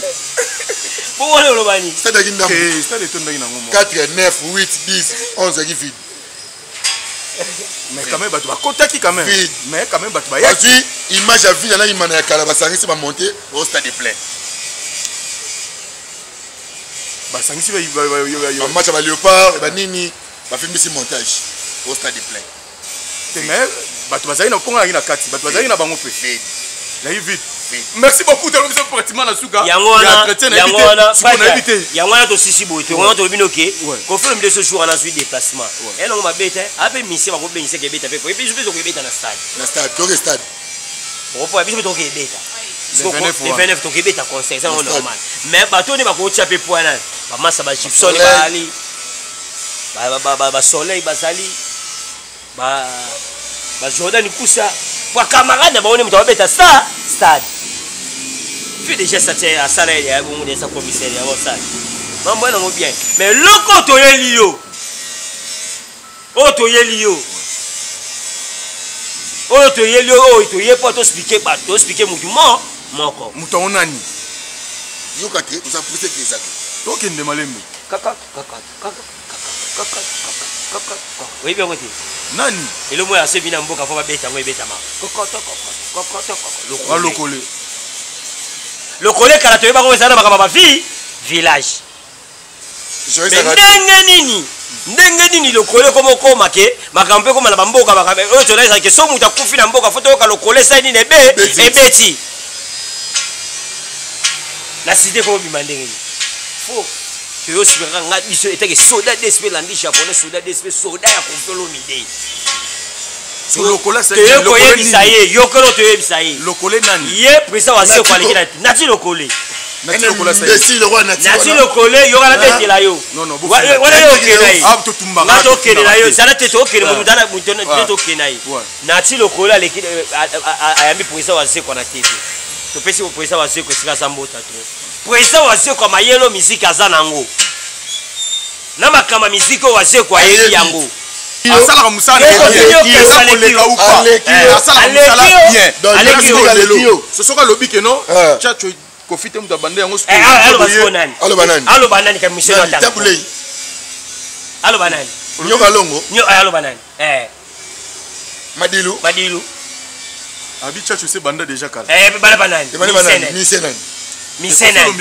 Po wana olobani. Stade yaki ndambo. Eh, stade etondaki nango mo. 4, 9, 8, 10, 11 yaki vide. Mais quand même bato bakotaki quand même. Vide. Mais quand même bato bayaki. Bazwi image ya vide na imana ya kala, basangisi, bamonte au stade plein. Basangisi Bamatch ya baléopard, banini, bafimbisi montage au stade plein. Te, mais bato bazali na mponga yangi na kati, bato bazali na bango mpe. Vide. Nayi vide. Vide. Merci beaucoup, tolobi biso pratiquement na suka Yango ya wana entretien. Nayebi yango te wana sikoyo, nayebi te. Yango wana tosisi boye te, wana tolobi noke Ouais. Koffi Olomide so jour wana azwi déplacement elongo mabe te, ape misie bakobengisaka ebeta mpe biso mpe tokobeta na stade. Na stade, toke stade. Okopoya biso mpe tokobeta. Le 29 Le wana. 29 tokobeta concert, eza yango Na stade. normal, mais bato nde bakotya mpe po wana bamasa bagipson. Basoleil. Bazali basoleil, bazali bajordan kusa po camarade na bango nde moto ababeta sa stade fi déjà sati asala ye ya bongo eza commissaire ya osala mambo ya nango bien. Mais loko toyeli yo, oyo toyeli yo, oyo toyeli yo, oyo toye mpo toexpliquer bato, toexpliquer motu mo moko. Moto yango nani? Yoka te, oza pousse te, ezaki. Tokende malembe. Kaka kaka kaka kaka kaka kaka. Oyebi yango te? Nani? Eloko ya soki na mboka fo babeta yango, ebetama lokole. Lokole kala toyebaka ngo ezala na makambo ya bavi village. Ndenge nini, ndenge nini lokole ekoma okoma ke makambo mpe ekoma na bamboka, makambo oyo tolakisaka ke so moto akufi na mboka, fo toyoka lokole esali nini, ebe ebeti na cité, ekobima ndenge nini? Fo toyosipelaka nga biso etake soda dsp landi japonais, soda dsp, soda ya Koffi Olomide. Toye koyebisa ye, yokolo toyebisa ye. Lokole nani? Ye président wa seko aleki na nati lokole. Nati lokole, yoka nabetela yo wana, yo okende na ye, nga tokende na yo, zala te, tokende motu te, tokende na ye. Nati lokole aleki, ayambi président wa sekwa na TV. Topesi président wa sekwa esika aza mbota to président wa sekwa mayelo miziki aza nango na makambo ya miziki oyo wazekwa ayebi yango. Asalaka mosala eza koleka upa, asalaka mosala bien. Soki alobi ke non, Tchatcho Kofi te moto abanda yango. Aloba nani? Aloba nani? Ka mission. Aloba nani? Nyoka Longo. Aloba nani? Madilu. Madilu. Abi Tchatcho se banda déjà kala. Bala banani? Mise nani? Mise nani?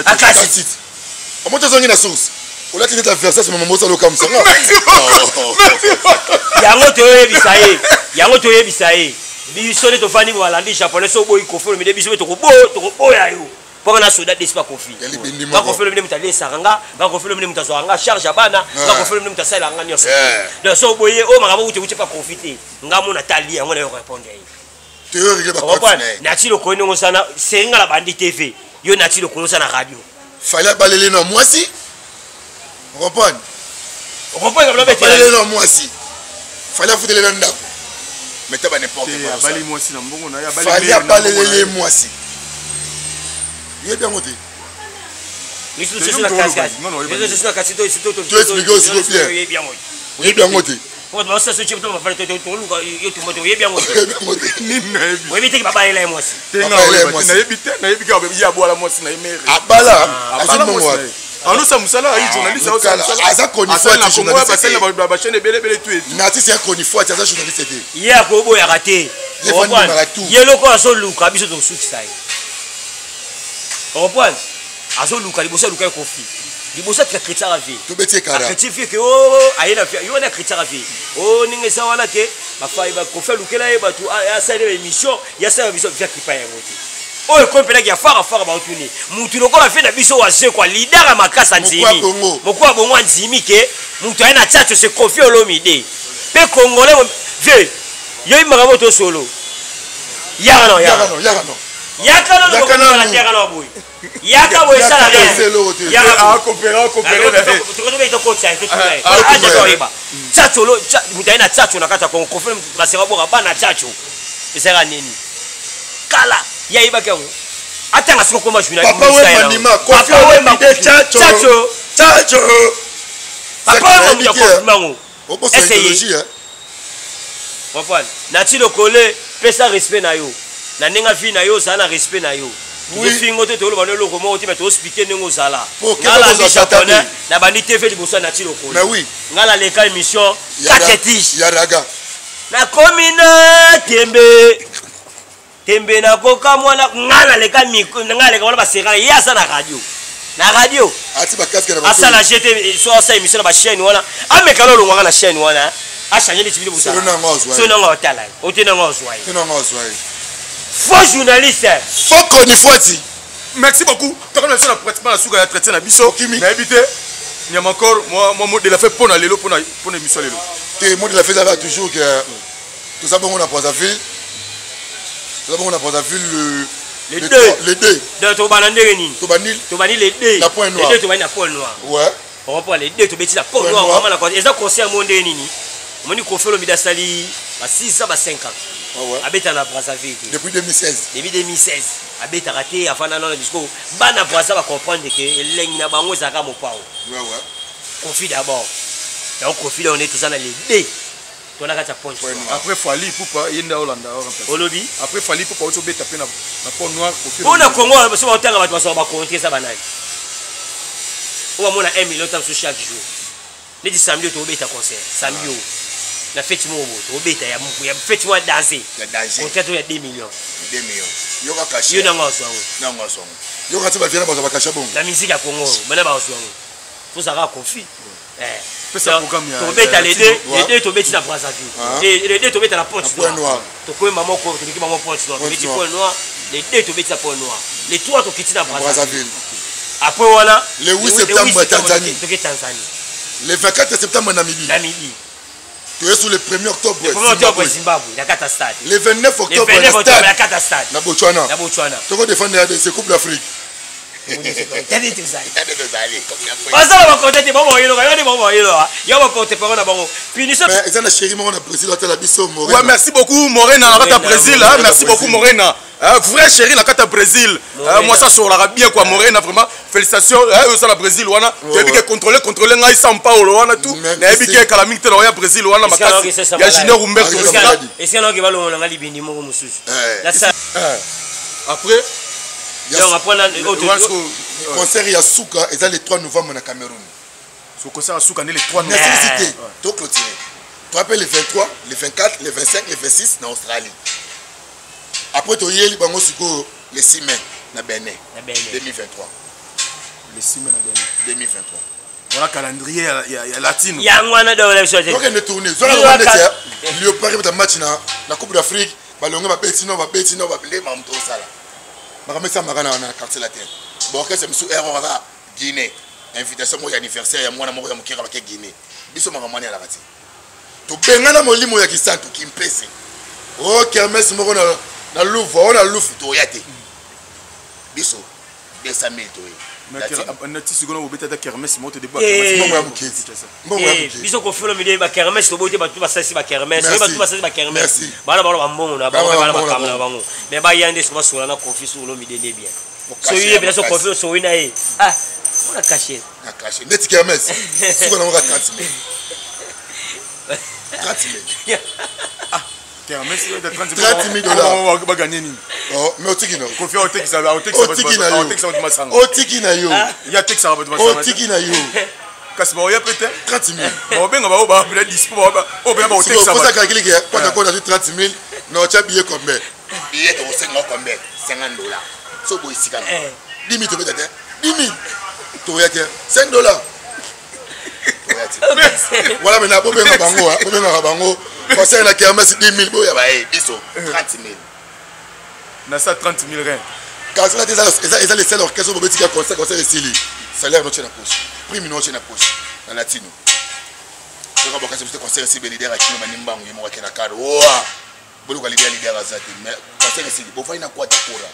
Akasi omoto ozongi na source, olati neti adversaire, mama mosala okamwisanga. Yango toyebisa ye, yango toyebisa ye, biso nde tofandi balandi japonais. So oboyi Koffi Olomide, biso mpe tokoboya yo, mpo nga na soda desi ba Koffi. Nga Koffi Olomide moto alesaka nga, nga Koffi Olomide moto azwaka nga charge ya bana, nga Koffi Olomide moto asalelaka nga nyonso. Donc so oboye oyo makambo kuti kuti pa Koffi te, nga mona tali yango na yo répondre ye. Nati lokolo ndenge osala senga na bandi TV, yo nati lokolo osala na radio. Fally abaleli na mwasi, comprendre? Comprendre? Abaleli na mwasi, Fally afuteli na ndako, mais taba n'importe quoi. Abali mwasi na mbongo na ye. Fally abaleleli mwasi, yebi yango te. Toexplique osiko bien, oyebi yango te. Oyebi yango te. Oyebi teke babalela ye mwasi. Nayebi te, nayebi kaka ye abwala mwasi na ye mere. Abala, azwi mbongo wapi? Anosa mosala, ayi journaliste. Aza chronifuati, basali na bachaîne ebele ebele tu. Natisi ya chronifuati, aza journaliste te. Ye akoboyaka te, ye loko azoluka biso tosukisa ye, comprendre? Azoluka liboso, aluka ye Kofi liboso, atika chrétien vie. Tobeti ekara. Chrétien vie ke o aye na vie yo wana, chrétien vie o ndenge eza wana ke bafai bakofi alukela ye bato, asali ba émission, ya sala émission vie akipa yango te. Oyo ekomi mpenaki ya fara fara, baotuni mutu lokola vie na biso wazekwa, leader ya makasi, andimi mokuwa bongo, andimi ke mutu aye na tchatcho se Koffi Olomide mpe congolais vie yoyi makambo to solo yaka na yaka yaka yaka na boye yaka boye esala rien. Tchatcho moto aye na tchatcho na kati ya Kongo, Koffi baseka boka bana tchatcho ezalaka nini kala, ye ayebaki yango, atanga siko koma. Papa Wemba ndima Koffi Olomide tchatcho. Tchatcho. Papa Wemba moto akonfirme yango. Essaye comprendre. Nati lokole, pesa respect na yo na ndenge vie na yo, ozala na respect na yo. Tozofingo te, toloba no eloko moko te, me tozospike ndenge ozala. Nalandi japonais na bandi TV liboso ya nati lokole, nga naleka émission katetige. Ya raga. Nakomi na tembe tembe, nakoka mwana nga naleka, nga naleka wana basera, ye aza na radio, na radio. Ati bacasque na. Asala gt so, asala émission na bachaîne wana, ameka na olongwanga na chaîne wana, achange neti bino bozala so nanga otala ye ote nanga ozwa ye. Te nanga ozwa ye. Faux journaliste. Faux chronifuati. Merci beaucoup. Tokomi na biso na pratiquement na suka ya entretien na biso. Nayebi te, Nyamakor, mwa mot de la fin mpo na lelo, mpo na émission lelo. Te, mot de la fin ezalaka toujours ke toza bongo na Brazzaville, toza bongo na Brazzaville le 2. Le 2. Donc tobanda ndenge nini? Tobandi. Tobandi le 2. Na Point Noir. Le 2 tobandi na Point Noir. Ouais. On le 2 tobeti na Point Noir vraiment na eza concert mo ndenge nini? Omoni Koffi Olomide asali ba 6 ans, ba 5 ans abeta na Brazzaville te. Depuis 2016. Depuis 2016 abetaka te, afanda nano disco. Bana Brazza bacomprendre ke elengi na bango ezalaka mopao. Kofi d'abord, yango Kofi da one toza na le 2, tona kati ya Point. Après Fally Ipupa, ye nde aolanda. Olobi? Après Fally Ipupa oti obeta mpe na Point Noir, Kofi. Mpo na Congo so baotanga bato bazwaka bacontre, eza banani oyo bamona 1 million ta mosusu chaque jour? Neti samedi oyo tobeta concert, samedi oyo na feti moko boye tobeta ya ya feti moko ya danse, ya danger, contrat oyo ya 2 millions. 2 millions, yoka cachet. Yo nanga ozwa yango. Nanga ozwa yango. Yoka ti baviana bazwa bakasha bongo. Na musique ya Congo bana bazwa yango, tozalaka Kofi. Eh. Pesa programme ya tobeta les deux, Ouais. les deux tobeti na Brazzaville. Ah. Les deux tobeta na Pointe Na Pointe Noire. Noire. Tokoyemba moko, toleki bango Pointe Noire, tobeti Pointe Pointe Noire, les deux tobeti na Pointe Noire, les trois tokiti na Brazzaville. Brazzaville. Après wana, Le 8 septembre, Tanzanie. Toke Tanzanie. Le 24 septembre, Namibie. Namibie. Toye sur le 1er octobre. Le 1er octobre, Zimbabwe, na kata stade. Le 29 Le octobre, 29 na octobre, na stade. kata stade. Na Botswana. Na Botswana. Toko défendre RDC, Coupe d'Afrique. Tani tozali. Bazala bakote te, bango bayeloka, yo nde bango bayeloka. Yo ba porte parole na bango. Punition. Mais eza na chéri moko na Brésil atala biso Morena. Ouais, merci beaucoup Morena na kata Morena, Brésil, Morena, hein, merci beaucoup Morena. Hein, vrai chéri na kata Brésil. Hein, moi ça sorlaka bien quoi Morena, vraiment félicitations, hein, oyo la Brésil wana. Toyebi ke contrôler ngai São Paulo wana tout. Merci. Nayebi ke kala mingi te na oya Brésil wana Esika makasi. nayoki sesa Ya malade. Junior Humberto. Esika Esika- maladi. Esika nayoki balongola nga libindi moko mosusu. Eh. Na sa- Après Donc après na oyo to- wana siko- Concert ya suka eza le 3 novembre na Cameroun. siko concert ya suka nde le 3 novembre. Nécessité, to clôturer. To appelle le 23, le 24, le 25, le 26 na Australie. Après toyeli bango sikoyo le 6 mai na Benin. Na Benin. 2023. Le 6 mai na Benin. 2023. Voilà calendrier ya latino. Yango wana donc na biso te. Tokende tourner. Zona Yo na ndeti aka- ya Léopard beta match na Coupe d'Afrique, balonge babeti no, babeti no, babele mamuto osala. Makambo esamaka na quartier latin. Bon, orchestre mosusu erreur kaka Guinée. Invitation moko ya anniversaire ya mwana moko ya mokeka bake Guinée. Biso makambo wana elaka te. Tobengana molimo ya Kisantu Kimpese. O kermesse moko na Louvre, o na Louvre toya te. Biso 200 000 toye. Nati sikoyo bobeta ata kermesse moko te debout. Eh. Mbongo ya moke. Mbongo ya Eh, moke. biso Kofi Olomide ba kermesse toboyi te, bato basalisi ba kermesse. Merci. Oyo bato basalisi ba kermesse. Merci. Bana bango bambongo na bango, Bana bana bambongo na makambo na bango. bango. Mais baya nde soki basola na Kofi sur Olomide nde bien. Mokasi Soki ya ye mpenza so makasi. Kofi soki na ye. Ah, mpona cachet. Na cachet. Neti kermesse. Suka nango ka 30 000. 30 000. Kermesse oyo 30 000 dollars. Baganye nini? Oh, mais otiki na yo. Kofi aotekisa aotekisa Otiki na yo. aotekisa bato masanga. Otiki na yo. Ye atekisaka bato masanga. Otiki na yo. Kasi baoya pe te. 30 000. Baobenga bao babela dispo oyo bena baotekisa Sikoyo bato. calcul ke kwa ta kona 30 000 na otya billet combien? Billet tokosenga combien? 50 dollars. So boye sika na. Eh. 10 000 tobeta te. 10 000. Toya te. 5 dollars. Toya te. Voilà maintenant bobenga bango, hein, bobengaka bango. Concert na kermesse 10 000 boya ba eh biso 30 000. Na sa 30 000 rein. Quartier latin eza le seul orchestre oyo bobetika concert, concert esili. Salaire notie na poche. Prime notie na poche. Na latino. Soka bokasi biso concert esili, leader akimi bani mbangu ye moko ake na cadre. Oa! Boluka leader, leader aza te. Mais concert esili, bofandi na kwata kora.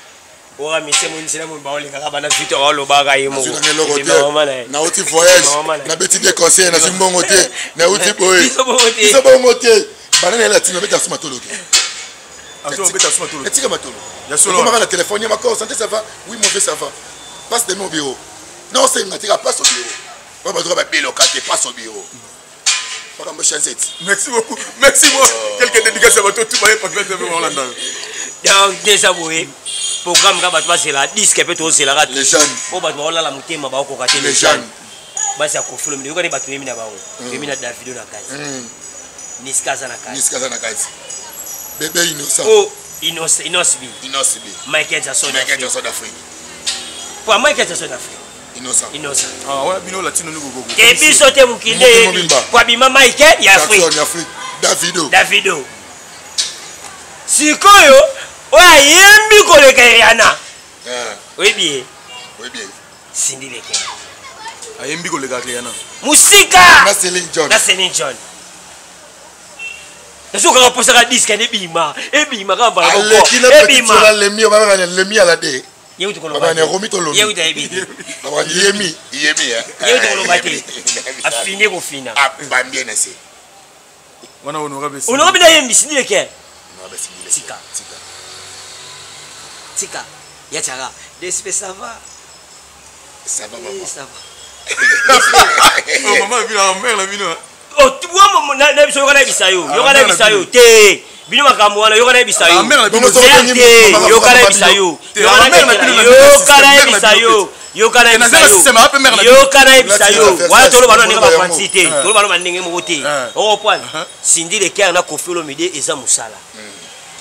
Oka mise mo nzela mo baolingaka bana Victor aolobaka ye moko. Nazwi nanga eloko Ebima mama na te. ye. Nauti voyage, Mama na ye. nabeti bien concert, nazwi mbongo te. Nauti boye. Biso bongo te. Biso bongo te. Banana ya latino abeta so matolo te. Azo obeta so matolo. Etika matolo. Ya solo. Ekomaka na téléphone, ya makor, santé ça va? Oui mon vieux ça va. Passe demain au bureau. Non, c'est ngatika passe au bureau. Ba bato ba beloka te passe au bureau. Makambo change ti. Merci beaucoup. Merci moi. Quelques dédicaces à bato tout baye pakla TV Orlando. Donc déjà boye programme ka bato bazela disque mpe tozelaka te. Les jeunes. Oyo bato baolala motema baokoka te, Les les jeunes. jeunes. Basi ya Kofi Olomide, yokani bato yemi na bango. Toyemi na Davido na kati. Niska aza na kati. Niska aza na kati. Bébé innocent. O Innoss'B. Innoss'B. Michael Jackson Michael d'Afrique. Jackson d'Afrique. Po Michael Jackson d'Afrique. Innocent. Innocent. Ah wana bino latino ni gogogo. Ke biso te mokili Mokili eyebi. mobimba. Po abima Michael ya Jackson Afrique. ya Afrique. Davido. Davido. Sikoyo oyo ayembi koleka Rihanna. Eh, Oyebi ye? oyebi ye. Cindy Leke. Ayembi koleka Rihanna. Musika. Na Celine Dion. Na Celine Dion. Nazokaka mposaka disque ane ebima, ebima kaka mbala moko. Aleki na petit Ebima. Zola Lemi, babengaka Lemi à la D. Ye uti koloba Babengaka te. Romi to Lomi. Ye uti ayebi te. Babengaka Yemi. Yemi, hein. Ye uti koloba te. Afini kofina. Abambi na se. Wana honorable. Honorable na yembi Cindy Leke. Honorable Cindy Leke. Tika. Tika. Tika. Ya tiaka. DSP ça va. Ça va Eh, maman. ça va. Oh maman bino mère la bino. Oh, tu vois, na biso yoka na yebisa yo. Ah, Yoka na mère na yebisa yo bino. te. Bino makambo wana yoka na yebisa yo. Ah, mère na bino. Bongo Mère te. Makambo Yoka na makambo yebisa bino. yo. Te, Yoka ah, na mère na yebisa bino na yo. bino Yoka na système, mère na yebisa bino yo. Yoka na Naza na système ape mère na bino. Yoka na yebisa yo. Versace, Wana toloba na ndenge toloba ba yango. quantité. Toloba na ndenge moko te. Okoprendre. Cindy Le Cœur na Koffi Olomide eza mosala.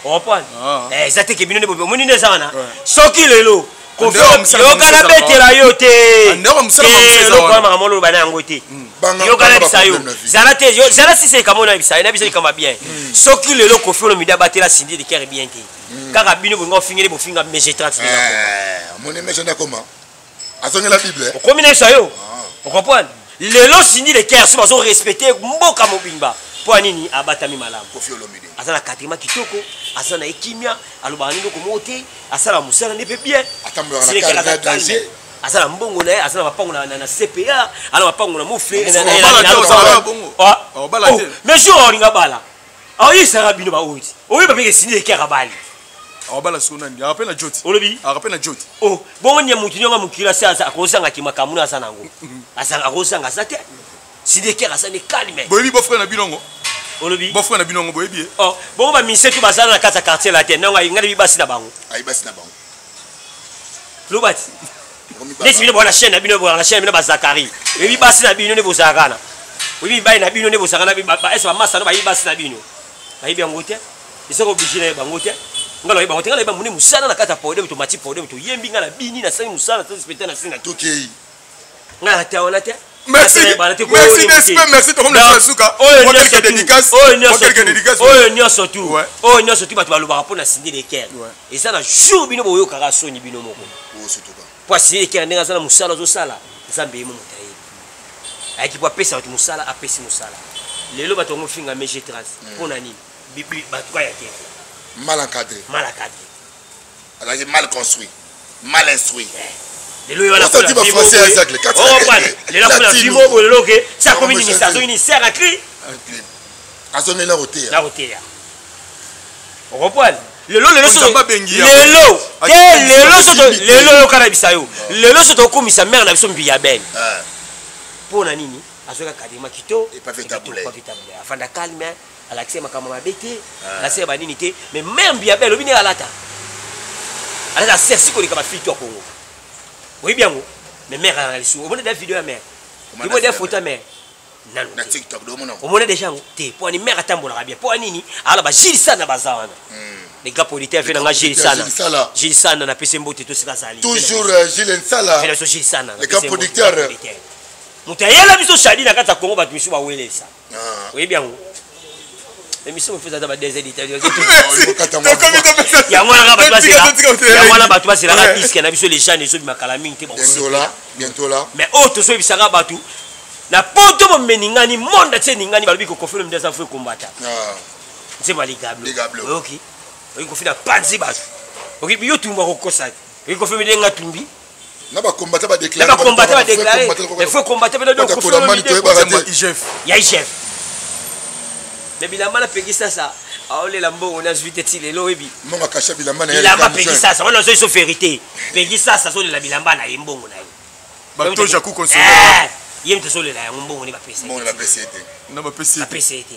Okoprendre. Ah. Eh, eza te ke bino nde bobe omoni nde eza wana. Soki lelo Koffi Andeo mosala yoka mosala na betela yo te. Andeo mosala Te, mosala eza eloko wana. wana makambo oloba na yango te. Banga- Yoka na banga yebisa yo. ba problème na vie. Zala te yo zala sisi likambo na yebisa yo na biso likambo ya bien. Soki lelo Koffi Olomide abatela Cindy Le Cœur bien te. Kaka bino bolinga ofingeli bofinga MG 30 nde nakoma. Omoni mege nde akoma azongela bible. Okomi na yebisa yo, ocomprendre? Lelo Cindy Le Cœur so bazo respecte mboka mobimba mpo ya nini? Abatami malamu. Koffi Olomide aza na cadrement kitoko, aza na ye kimia, alobaka nde eloko moko te, asala mosala nde mpe bien. Atambolaka na Cindy Le Cœur car aza na danger. calme. Aza na mbongo na ye, aza na mapango na CPA, aza na mapango na mofle. Obala te, ozala bongo. Obala te. Mais jour olinga bala, aoyesaka bino baoyo ti oyeba mpe ke Cindy Le Cœur abali. Akobala siko nani? Akape na joti. Olobi? Akape na joti. Oh, bongo nya mutu nyonga mokili ase aza akozanga ki makambo na aza nango. Aza akozanga aza te. Cindy Le Cœur aza ne calme. Boyebi beau-frère na bino ngo. Olobi? Beau-frère na bino ngo boyebi ye. Oh, bongo ba mise tu bazala na kati ya quartier la te. Nonga ngali basi na bango. Ayi basi na bango. Lobati. Okomi baba. Neti bino bona chaîne na bino bona chaîne na bino ba Zakari. Oyebi basi na bino ne bozalaka na. Oyebi mibali na bino ne bozalaka na ba ba ese ba masa no bayebi basi na bino. Bayebi yango te. Eza ko obligé na bango te. Nga na bango te, nga na ba mune musala na kati ya podium, to mati podium, to yembi nga na bini na sali musala, to respecter na singa. Tokei. Nga na ta wana te. Merci. Nga na te ko Merci, oyo DSP, te. merci, tokomi na Donc, suka. oyo Moi, nyonso quelques tu. dédicaces. Oyo Moi, nyonso quelques tu. dédicaces. Oyo nyonso tu. Ouais. Oyo nyonso tu bato balobaka mpo na Cindy Le Cœur. Ouais. Eza na jour bino boyokaka soni bino moko. Oyo surtout pas. Po Cindy Le Cœur ndenge aza na mosala azosala, Nzambe ye mo moto ayebi. Ayaki po apesa bato mosala, apesi mosala. Lelo bato bango finga MG Trans. Mpo na nini? Bibi, bato kaka ya te. Mal encadré. Mal encadré. Azalaki mal construit, mal instruit. Lelo oyo wana Osa kuna ti ba fimbo français boye. ya Zacle, kati Oh, ya- bwana. Lelo kuna Latino. fimbo boye, lelo ke, sa komi Yango nini, sa change. azongi nini, serre à cri. Azongi na koteya. Na koteya. Okoprendre? Lelo, lelo Nzambe soto- abengi ya. lelo, Ati- te, lelo soto- Ati- lelo oyoka na bisa yo. Lelo soto okomisa mère na biso Mbiya Ben. Ah. Mpo na nini? Azwaka kadema kito, Et pas fait taboulet. pas fait taboulet. Afanda calme, alakisi makambo mabe te, alakisi ba nini te, mais même Mbiya Ben, lobi ndenge alata. Alata sersi koleka ba fille to ya Congo. Oyebi yango? Mais mère alaka lisusu. Omoni da video ya mère. Omoni Omoni da da photo ya mère. Nanu Na te. TikTok, do omona. Omoni déjà yango? Te. Po ani mère atambolaka bien. Po ani ala ba Gilles Sana baza wana. Les gars producteurs Les viennent grands nga Gilles producteurs, Sana. Gilles Sala. Gilles Sana na pese mbote to sika zali. Toujours Gilles Nsala. Viens na Gilles Sana. Les grands producteurs. Moto ayela biso Shadi na kati ya Congo bato misu bawelesa. Ah. Oyebi yango? Émission mofuza ata ba deux éditeurs. Merci. Okata mwa Tokomi topesa- Yango wana kaka bato Totika, bazela. totika, totika. Yango wana bato bazelaka Ouais. disque na biso les jeunes ezobima kala mingi te Bientôt là, bientôt là. Mais oyo tozoyebisaka bato na poto bomeningani monde atie ningani balobi ko Koffi Olomide aza vrai combattant. Ah. Nzembo ya Ligablo. Ligablo. Oyoki? Oyoki Koffi na panzi bato. Oyoki yo tumba kokosa te. Oyoki Koffi Olomide nga tumbi. Na ba combattant ba déclaré. Na ba combattant ba déclaré. Mais faut combattre peut-être Kota Koffi Kolamani Olomide. toyebaka Nzembo ya te. IGF. Ya IGF. Mais bilamba na Peggy Sasa, aolela mbongo na zwi te ti lelo oyebi. Mbongo akasha bilamba na ye. Bilamba Leka Peggy Mouchoir. Sasa, wana ozo vérité. Peggy Sasa azolela bilamba na ye mbongo na ye. Bato Jacques Consoler. Eh, ye moto azolela yango mbongo ne bapesa ye Mbongo te. na bapesi ye te. Na bapesi ye te. Bapesa ye te.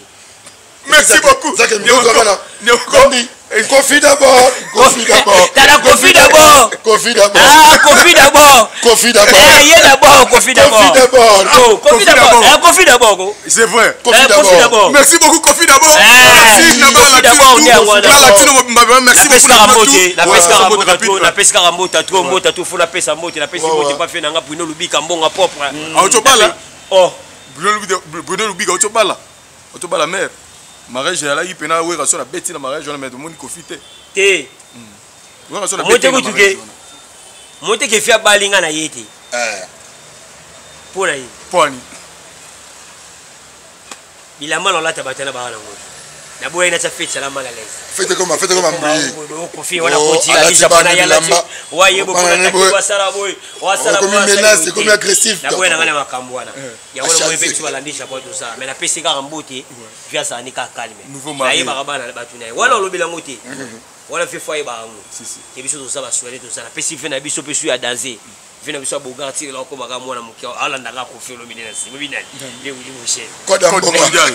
Merci beaucoup. Zach Nyoko. Nyoko bana. Nyoko. Kandi, Koffi d'abord, Koffi d'abord. Tala Koffi d'abord. Koffi d'abord. Ah, Koffi d'abord. Koffi d'abord. Eh, ye d'abord, Koffi d'abord. Koffi d'abord. Oh, Koffi Koffi d'abord. d'abord. Eh, Koffi d'abord, ko. C'est vrai. Koffi Eh, Koffi d'abord. d'abord. Merci beaucoup Koffi d'abord. Eh, Merci Nabala Koffi d'abord, Latino nde yango wana. Nabala Latino Mobimba, merci Napesi beaucoup kaka na mbote, tout. napesi Ouais. kaka Mbote mbote rapide, trop, ouais. napesi kaka mbote trop, mbote trop, faut napesa mbote, napesi Ouais, mbote ouais. pa fe nanga Bruno Lubika mbonga propre. Ah, otobala. Oh, Bruno Lubika, Bruno Lubika otobala. Otobala mère. Mariage ezalaki mpena wera so na beti na mariage wana mais tomoni Koffi te. te. Wera so na Mote beti na kutu mariage ke. wana. Mote ke fi abali nga na ye te. Eh. Mpo na ye. Mpo ani? Bilamba na olata bato na baa nango. Naboyaki natia fete sala mal à l'aise. Faites comme, faites comme Mbouye. Kofi wana Oh, koti alati alati japona bana ya lati. bilamba. Wa yebo Bana pona ne taki boye. wasala boye. Wasala Okomi boye, wasala menace, boye ekomi te. agressif. Naboya na nga na makambo wana. Yango na Achange. moye pe biso balandi Japon tout ça. Mais napesi kaka mbote, vi azala ni kaka calme. Nouveau mari. Nayebaka bana bato na ye. Wana olobela yango te. Wana fe fo ayebaka yango. Si, si. Ke biso toza baswele toza. Napesi ve na biso pe su ya danser. Ve na biso ya Bogar ti eloko akomaka mwana moke alandaka Koffi Olomide na nsima. Oyebi nani? Ye Willy Musheni. Code ya Code mboka. mondial.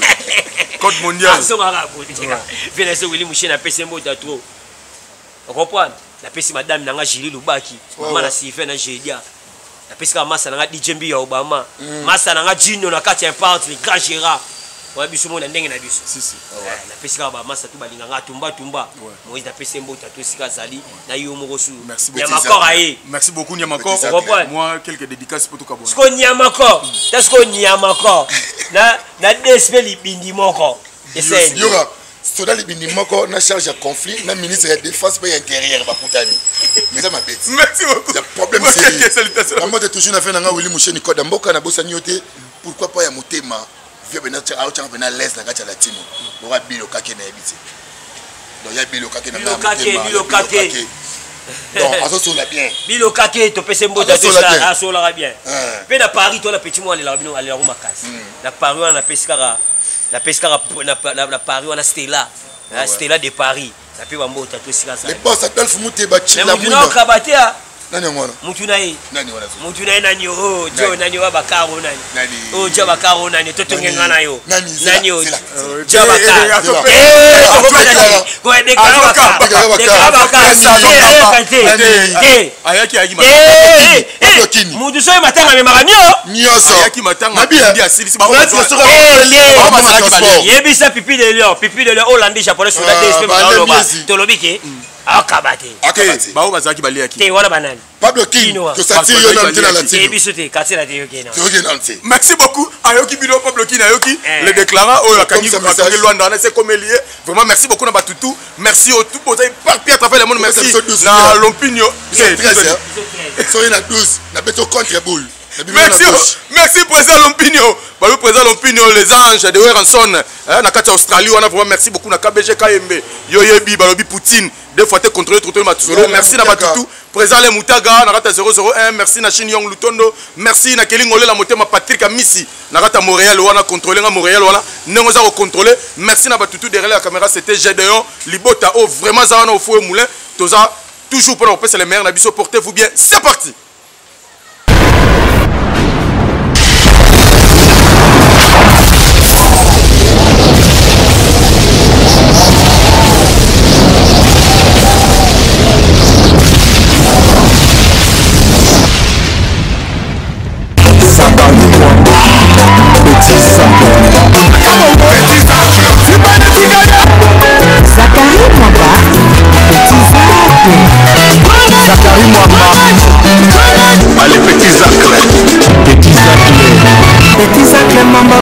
Code mondial. Azongaka kotika. Ve na biso Willy Musheni apesi mbote ya trop. Ocomprendre? Napesi madame nanga Julie Lubaki, mama na Sylvain na Jedia. Napesi kaka masa na nga DJ Mbi ya Obama. Masa na nga Jino na kati ya Impart, le grand Gérard. Wana biso mona ndenge na biso. Si, si. Eh, napesi kaka bamasa tu balinga nga tumba tumba. Moïse napesi ye mbote to esika azali na yo moko su. Merci beaucoup. Nyamakor aye. Merci beaucoup Nyamakor. Petit Comprends? Moi quelques dédicaces pour tout kabona. Siko Nyamakor, ta siko Nyamakor. Na na DSP libindi moko. Eseni. Yoka soda libindi moko na charge ya conflit na ministre ya défense mpe ya intérieur bakutani, mais eza mabe ti. Merci beaucoup. Ya problème Moi, sérieux. quelques salutations. Yango te toujours na fe na nga Willy Musheni Code ya mboka, nabosani yo te. Pourquoi pas ya motema vie pena aotyanga pena l'aise na kati ya latino loka bilo kake nayebi te. Donc ya bilo kake na nga ya Bilo kake, motema, ya bilo kake. Donc azosola bien. Bilo kake topesi mbote. Azosola bien. Asolaka bien. Eh. Mpe na Paris to na petit mwa alelaka bino, alelaka makasi na Paris wana. Napesi kaka, napesi kaka na Paris wana Stella. Ah, Stella de Paris, nape bambota to esika Le azali. boss Adolphe Muteba Mais Chila mutu na Mwina. okaba te ah. Nani yango wana? Mutu na ye. Nani wana zo? Mutu na ye nani? O jo. Nani? Nani wa bakaro nani? Nani? O jo bakaro nani? Totongenga na yo. Nani? Zela, Nani o Zela, jo Eh, eh, bakaro? azo- Eh, tokobana Zela. te. Ko déclare Azoka, bakaro. déclare Déclare bakaro. bakaro. Nani? Eh, ayoka te. Nani? Te. Ayaki ayaki Eh, eh, eh. Pablo Kini. Mutu soki matanga amemaka nio. Nyonso. Ayaki matanga, Nabi, eh. ndi asilisi, bango Bref, bazwa- soki Eh, akosali, eh. bango Bazalaki transport. balei. Yebisa pipi de lion, pipi de lion olandi japonais soda Ah, dsp. bale Oloba miezi. tolobi ke akaba te. Akaba te. Bao bazalaki baliaki. Te wana banani? Pablo King, Kino, ah. tosatiri yo nanu te na Te latino. biso te quartier na te yoke na. Toyoki nanu te. Merci beaucoup. Ayoki bino Pablo Kin ayoki Eh. le déclarant oyo akangi Comme ça, message. akangi Luanda wana c'est comme lié. Vraiment merci beaucoup na batutu. Merci au tout boza éparpillé à travers le monde. Comme ça, Merci biso 12 na bien. Lompinho. Biso Eh, 13, désolé. hein. Soki na 12 nabeti o contre boule, nabimi na Merci, gauche. merci président Lompinho. Bah, président Lompinho, les anges de Weranson, hein, na kati ya Australie, wana vraiment merci beaucoup na KBG KMB. Yo yebi balobi Poutine, deux fois te contrôler trop matusolo. Voilà, Merci na Moutaga. batutu. Président Le Moutaga, na kati ya 001, merci na Shin Yong Lutondo, merci na Kelly Ngolela Motema Patrick Amisi, na kati ya Montréal wana contrôler nga Montréal wana, ndenge oza ko contrôler. Merci na batutu derrière la caméra, c'était Gédéon Libota. Oh vraiment za wana au feu moulin, toza toujours pour repasser les meilleurs na biso, portez-vous bien. C'est parti.